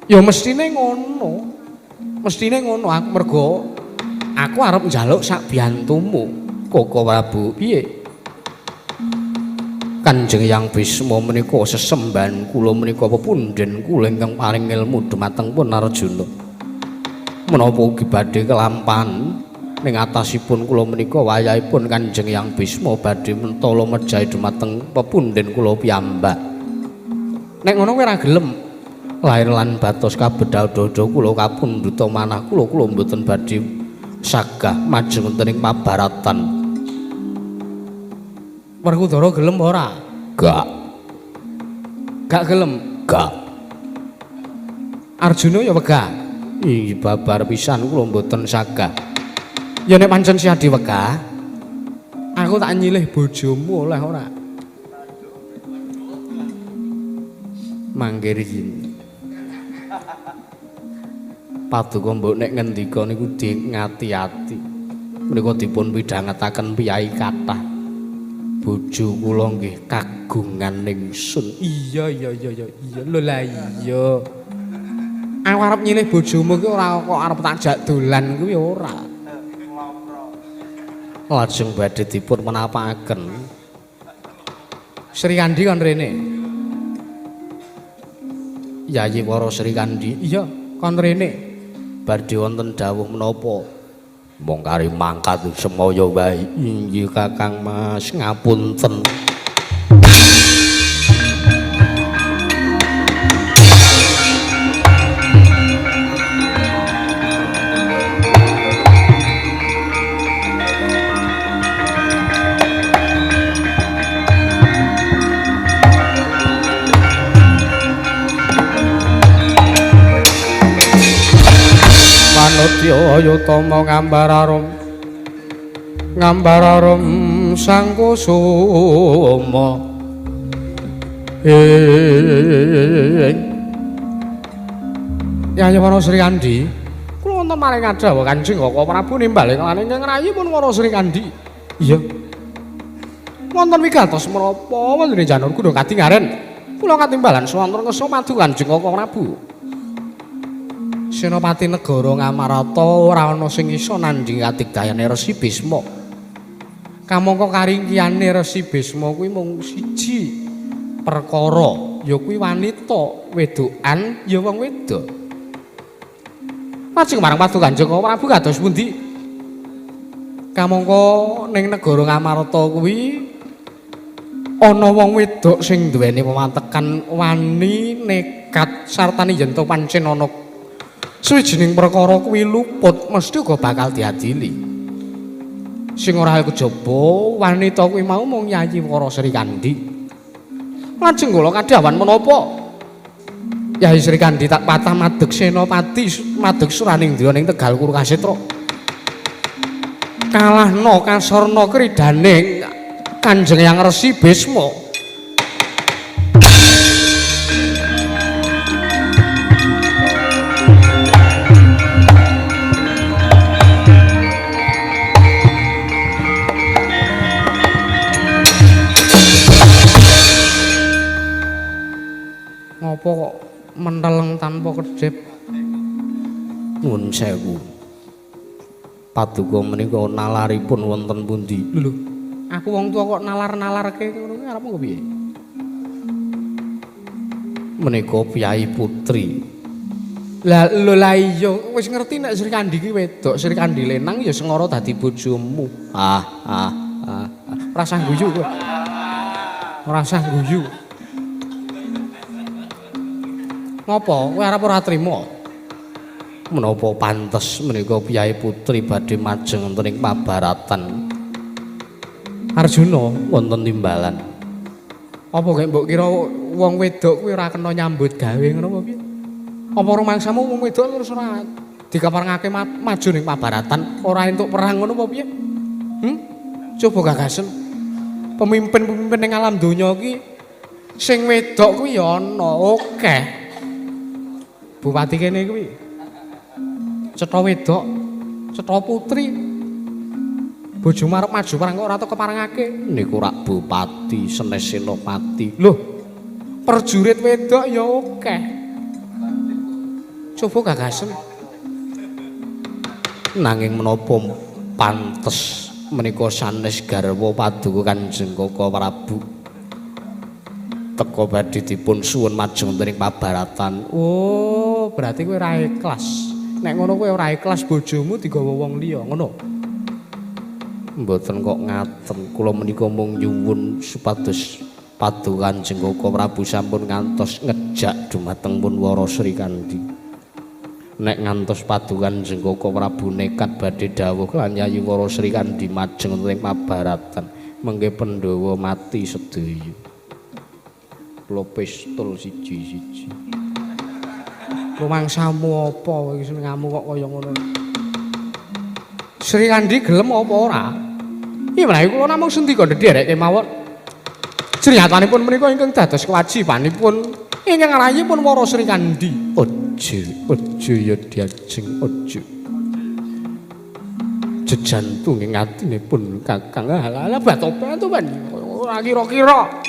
Ya mestine ngono. Mestine ngono aku mergo Aku arep njaluk sak biyantumu, Koko Prabu. Piye? Kanjeng Hyang Bisma menika sesembahan kula menika pepundhen kula ingkang paring ilmu dumateng pun Arjuna. Menapa ugi badhe kelampahan ning atasipun kula menika wayahipun Kanjeng Hyang Bisma badhe mentala mejahi dumateng pepundhen kula piyambak. Nek ngono kowe ora gelem, lahir lan batos kabedhal dada kula kapundhuta manah kula, kula mboten badhe sagah majeng wonten ing pabaratan. Werkudara gelem ora? Gak. Gak gelem? Gak. Arjuna ya wegah. Ih, babar pisan kula mboten sagah. Ya nek pancen Siadi wegah, aku tak nyilih bojomu oleh ora? Mangke riyin. Paduka mbok nek ngendika niku di ngati-ati. Menika dipun pidhangetaken piyai kathah. Bojo kula nggih kagungan ingsun. Iya iya iya iya iya. Lho lah iya. Aku arep nyilih bojomu ki ora kok arep tak jak dolan kuwi ora. Lajeng badhe dipun menapakaken. Sri Kandi kon rene. Yayi Wara Sri Kandi. Iya, kon rene. Badhe wonten dawuh menapa? Mong kari mangkat semaya wae. Inggih Kakang Mas, ngapunten. Manudya yutama ngambararum ngambararum sang kusuma. Yayi Wara Sri Kandi, kula wonten maring ngadhawuh Kanjeng Koko Prabu nimbal lan ingkang rayipun Wara Sri Kandi. Iya. Wonten wigatos menapa wonten janur kuda kadingaren. Kula katimbalan swanten kersa madu Kanjeng Koko Prabu. Senopati negara Ngamarta ora ana sing iso nandhingi kadigdayane Resi Bisma. Kamangka karingkiyane Resi Bisma kuwi mung siji perkara, ya kuwi wanita wedokan ya wong wedok. Lajeng marang Paduka Kanjeng Prabu kados pundi? Kamangka ning negara Ngamarta kuwi ana wong wedok sing duweni pewatekan wani nekat sartane yen to pancen ana suwijining perkara kuwi luput mesti uga bakal diadili. Sing ora kejaba wanita kuwi mau mung Yayi Wara Sri Kandi. Lajeng kula kadhawan menapa? Yayi Sri Kandi tak patah madeg senopati madeg suraning ndra ning Tegal Kuru Kasetra. Kalahna kasarna kridane Kanjeng Hyang Resi Bisma. Ngopo kok menteleng tanpa kedhep? Nuwun sewu. Paduka menika nalaripun wonten pundi? Lho, aku wong tuwa kok nalar-nalarke ngono kuwi arep piye? Menika piyai putri. Lah lho lah iya, wis ngerti nek Sri Kandi ki wedok, Sri Kandi lenang ya sengara dadi bojomu. Ah ah ah. Rasah guyu kowe. Rasah guyu. Ngopo kowe arep ora trima? Menapa pantes menika piyai putri badhe majeng wonten ing pabaratan? Arjuna wonten timbalan. Apa kek mbok kira wong wedok kuwi ora kena nyambut gawe ngono apa piye? Apa rumangsamu wong wedok terus ora dikaparengake maju ning pabaratan, ora entuk perang ngono apa piye? Coba gagasen. Pemimpin-pemimpin ning alam donya iki sing wedok kuwi ya ana akeh. Bupati kene kuwi cetha wedok, cetha putri. Bojomu arep maju perang kok ora tau keparengake. Niku rak bupati senes senopati. Loh, perjurit wedok ya akeh. Coba gagasen. Nanging menapa pantes menika sanes garwa paduka Kanjeng Kaka Prabu teka badhe dipun suwun majeng wonten ing pabaratan. Oh, berarti kowe ora ikhlas. Nek ngono kowe ora ikhlas bojomu digawa wong liya, ngono. Mboten kok ngaten, kula menika mung nyuwun supados paduka Kanjeng Kaka Prabu sampun ngantos ngejak dumateng pun Wara Srikandhi. Nek ngantos paduka Kanjeng Kaka Prabu nekat badhe dawuh lan Yayi Wara Srikandhi majeng wonten ing pabaratan, mengke Pandhawa mati sedaya. Kula pistol siji-siji. Rumangsamu apa iki senengamu kok kaya ngono? Srikandhi gelem apa ora? Iya menawi kula namung sendika ndherek kemawon. Srinyatanipun menika ingkang dados kewajibanipun ingkang ngrayipun Wara Srikandhi. Aja, aja ya diajeng aja. Jejantung ing atinipun Kakang. Alah bato-bato ben ora kira-kira.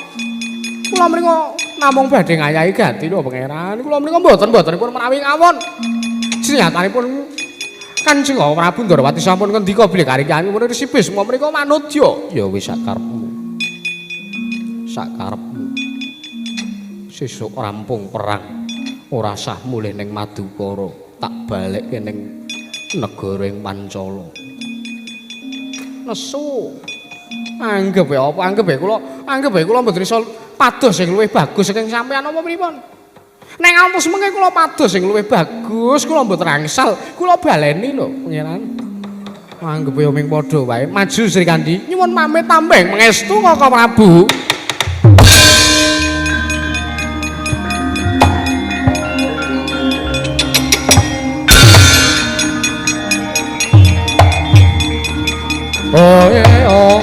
Kula menika namung badhe ngayahi gati lho pangeran. Kula menika mboten-mbotenipun menawi ngawon. Srinyatanipun Kanjeng Prabu Ndorowati sampun ngendika bilih karyanipun Resi Bisma menika manudya. Ya wis sakarepmu. Sakarepmu. Sesuk rampung perang, ora sah mulih ning Madukara, tak balekke ning negara ing Pancala. Nesu. Anggep ya apa anggep ya kula, anggep ya kula mboten iso pados sing luwih bagus saking sampeyan apa pripun? Nek ngantos mengke kula pados sing luwih bagus, kula mboten angsal, kula baleni lho, pangeran. Anggep ya ming padha wae. Maju Srikandhi, nyuwun pamit tambeng mengestu Kaka Prabu. Oh, oh, oh.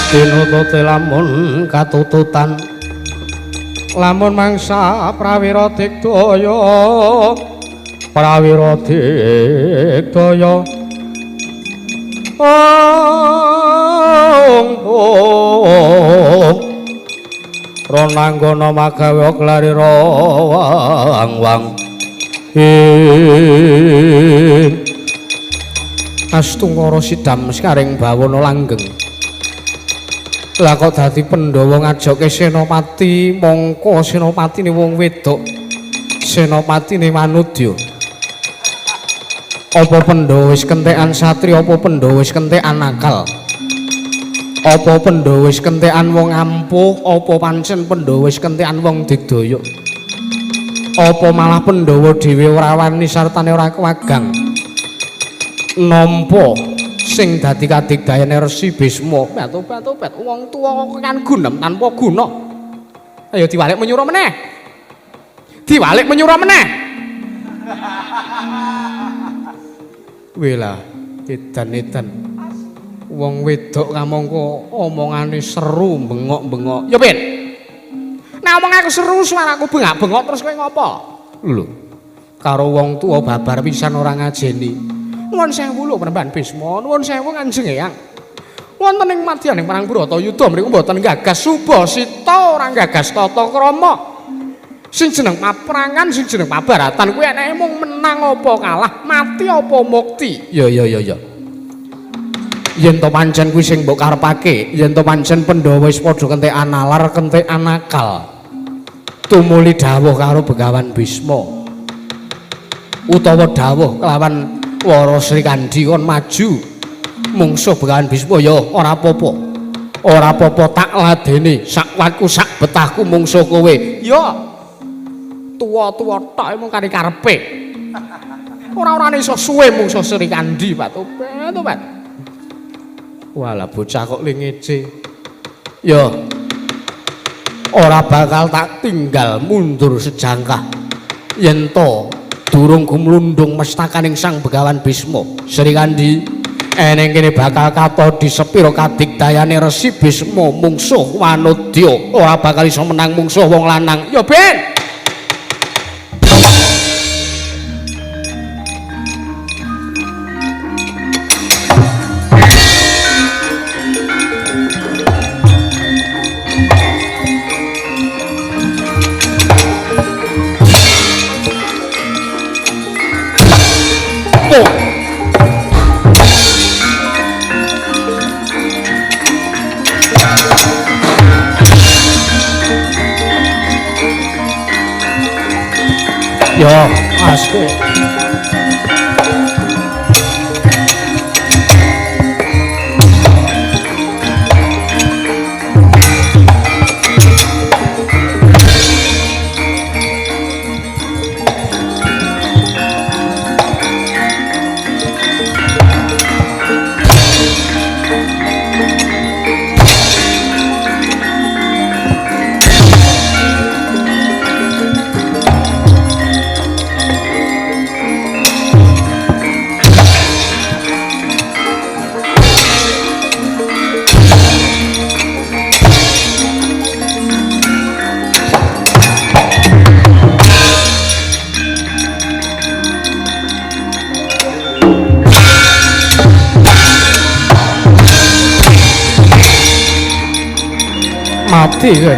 Tinutute lamun katututan lamun mangsa prawira digdaya prawira digdaya ong ong ronanggana magawe klari wang wang ing astungkara sidam sekaring bawana langgeng. Lah kok dadi Pandhawa ngajoke senopati mongko senopatine wong wedok senopatine manudya. Apa Pandhawa wis kentekan satriya, apa Pandhawa wis kentekan akal, apa Pandhawa wis kentekan wong ampuh, apa pancen Pandhawa wis kentekan wong digdaya, apa malah Pandhawa dhewe ora wani sartane ora kewagang nampa sing dadi kadigdayane Resi Bisma. Batu-batu-bat wong tuwa kok kan gunem tanpa guna. Ayo diwalik menyura meneh. Diwalik menyura meneh. Wela, edan-edan. Wong wedok kamangka omongane seru bengok-bengok. Ya ben. Nek omong aku seru suaraku bengak-bengok terus kowe ngopo? Lho. Karo wong tuwa babar pisan ora ngajeni. Nuwun sewu lho Panembahan Bisma, nuwun sewu Kanjeng Eyang. Wonten ing madyaning perang Bratayuda mriku mboten gagas subasita, ora gagas tata krama. Sing jeneng paprangan, sing jeneng pabaratan kuwi eneke mung menang apa kalah, mati apa mukti. Ya ya ya ya. Yen to pancen kuwi sing mbok karepake, yen to pancen Pandhawa wis padha kentekan nalar, kentekan akal. Tumuli dawuh karo Begawan Bisma. Utawa dawuh kelawan Wara Srikandhi kon maju mungsuh Begawan Bisma ya ora apa-apa. Ora apa-apa tak ladeni sakwatku sak betahku mungsuh kowe. Ya. Tuwa-tuwa tok mung kari karepe. Ora-orane iso suwe mungsuh Srikandhi, Pak Tobat, Tobat. Walah bocah kok le ngece. Ya. Ora bakal tak tinggal mundur sejangkah. Yen to durung gumlundung mestakaning Sang Begawan Bisma. Srikandhi eneng kene bakal kato di sepira kadigdayane Resi Bisma mungsuh Wanodya. Ora bakal iso menang mungsuh wong lanang. Ya ben. Yo, asik. Mati kowe.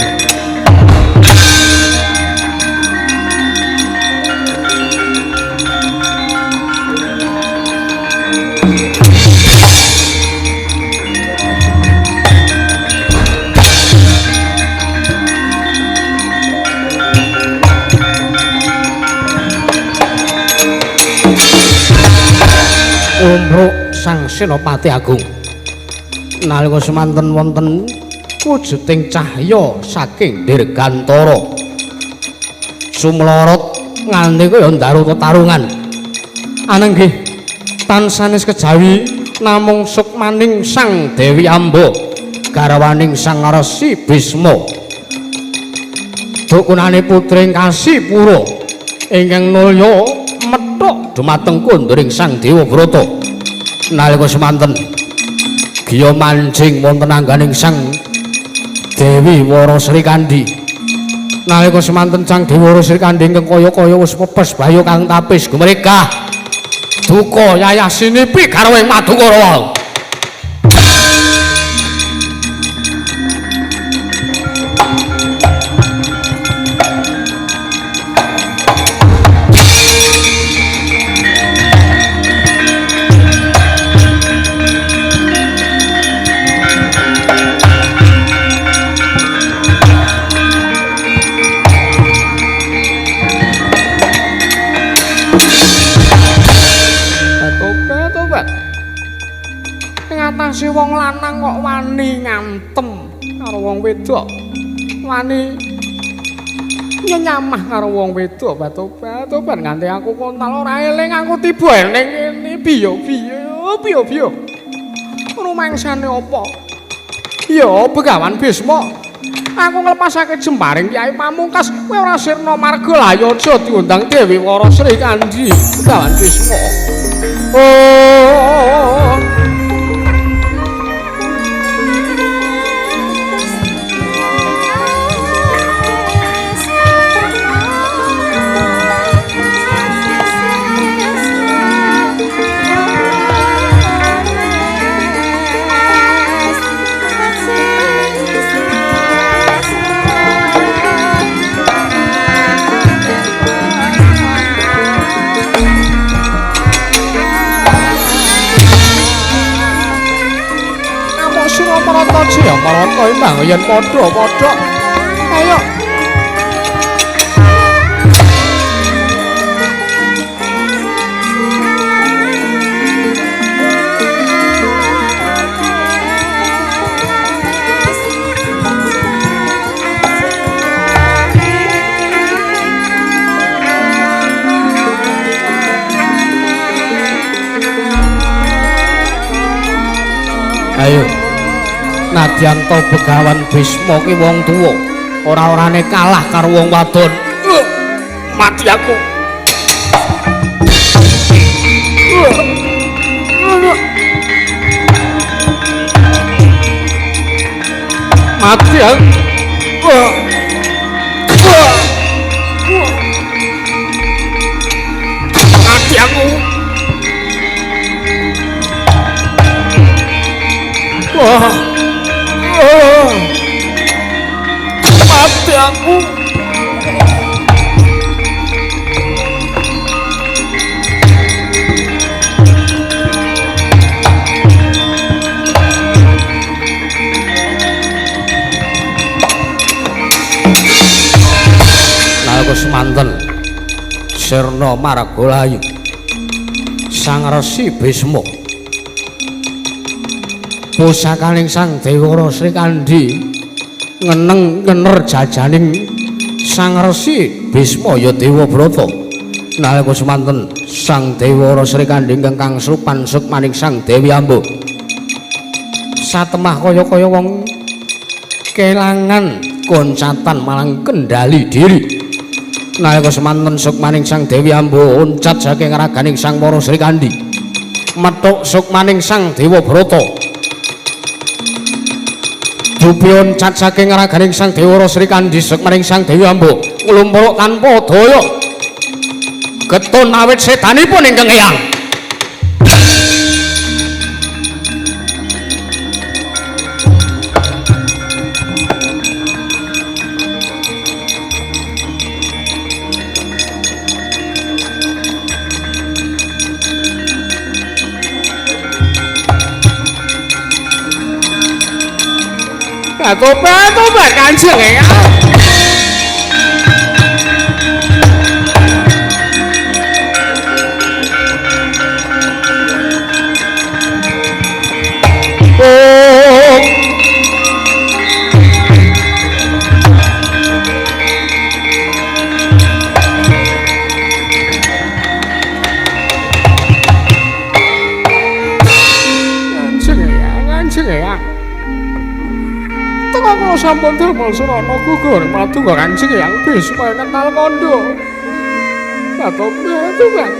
Umruk Sang Senopati Agung nalika semanten wonten wujuding cahya saking dirgantara sumlorot nganti kaya ndaru tetarungan. Anenggih tansanes kejawi namung sukmaning Sang Dewi Amba garwaning Sang Resi Bisma dukunane putring Kasipura ingkang nulya methuk dumateng kunduring Sang Dewabrata. Nalika semanten giya manjing wonten angganing Sang Dewi Wara Srikandhi. Nalika semanten Sang Dewi Wara Srikandhi ingkang kaya-kaya wis pepes bayo kang tapis gumregah duka yayah sinipi garwa ing Madukara wau. Ngatasi wong lanang kok wani ngantem karo wong wedok, wani nyenyamah karo wong wedok. Batobat nganti aku kontal ora eling aku tiba ning kene biyo biyo biyo biyo rumangsane apa ya Begawan Bisma, aku nglepasake jemparing Kyai Pamungkas kowe ora sirna marga layaja diundang Dewi Wara Srikandhi. Begawan Bisma. Oh. Marata jaya marata imbang yen padha-padha. Ayo. Nadyan to Begawan Bisma ki wong tuwa, ora-orane kalah karo wong wadon. Mati aku. Mati aku. Mati aku. Wah. Mati aku. Nalika semanten sirna margalayu Sang Resi Bisma pusakaning Sang Dewara Srikandhi ngeneng ngener jajaning Sang Resi Bisma ya Dewabrata. Nalika semanten Sang Dewara Srikandhi ingkang kangsupan sukmaning Sang Dewi Amba satemah kaya-kaya wong kelangan koncatan malang kendali diri. Nalika semanten sukmaning Sang Dewi Amba oncat saking raganing Sang Wara Srikandhi methuk sukmaning Sang Dewabrata. Dupi oncat saking raganing Sang Dewara Srikandhi sukmaning Sang Dewi Amba nglumpuruk tanpa daya getun awit sedanipun ingkang eyang. Tobat tobat Kanjeng Eyang. Oh. Kanjeng Eyang, Kanjeng Eyang. Teka kula sampun damel sarana gugur paduka Kanjeng Eyang Bisma kental kandha. Tobat.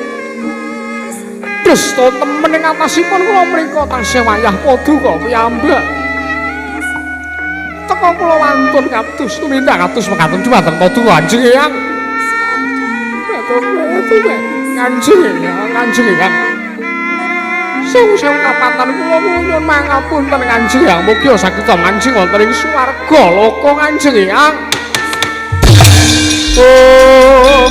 Dusta temen ing atasipun kula mriku tansih wayah paduka piyambak. Teka kula wantun kados tumindak kados mekaten dhumateng paduka Kanjeng Eyang. Tobat. Kanjeng Eyang, Kanjeng Eyang. Sewu-sewu kapatan kula nyuwun mangapunten Kanjeng Eyang, mugi saged manjing wonten ing swarga loka Kanjeng Eyang. Oh.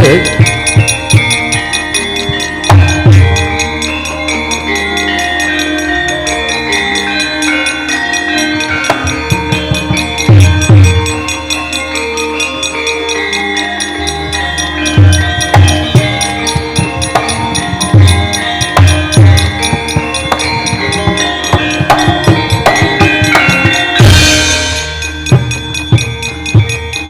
Hey.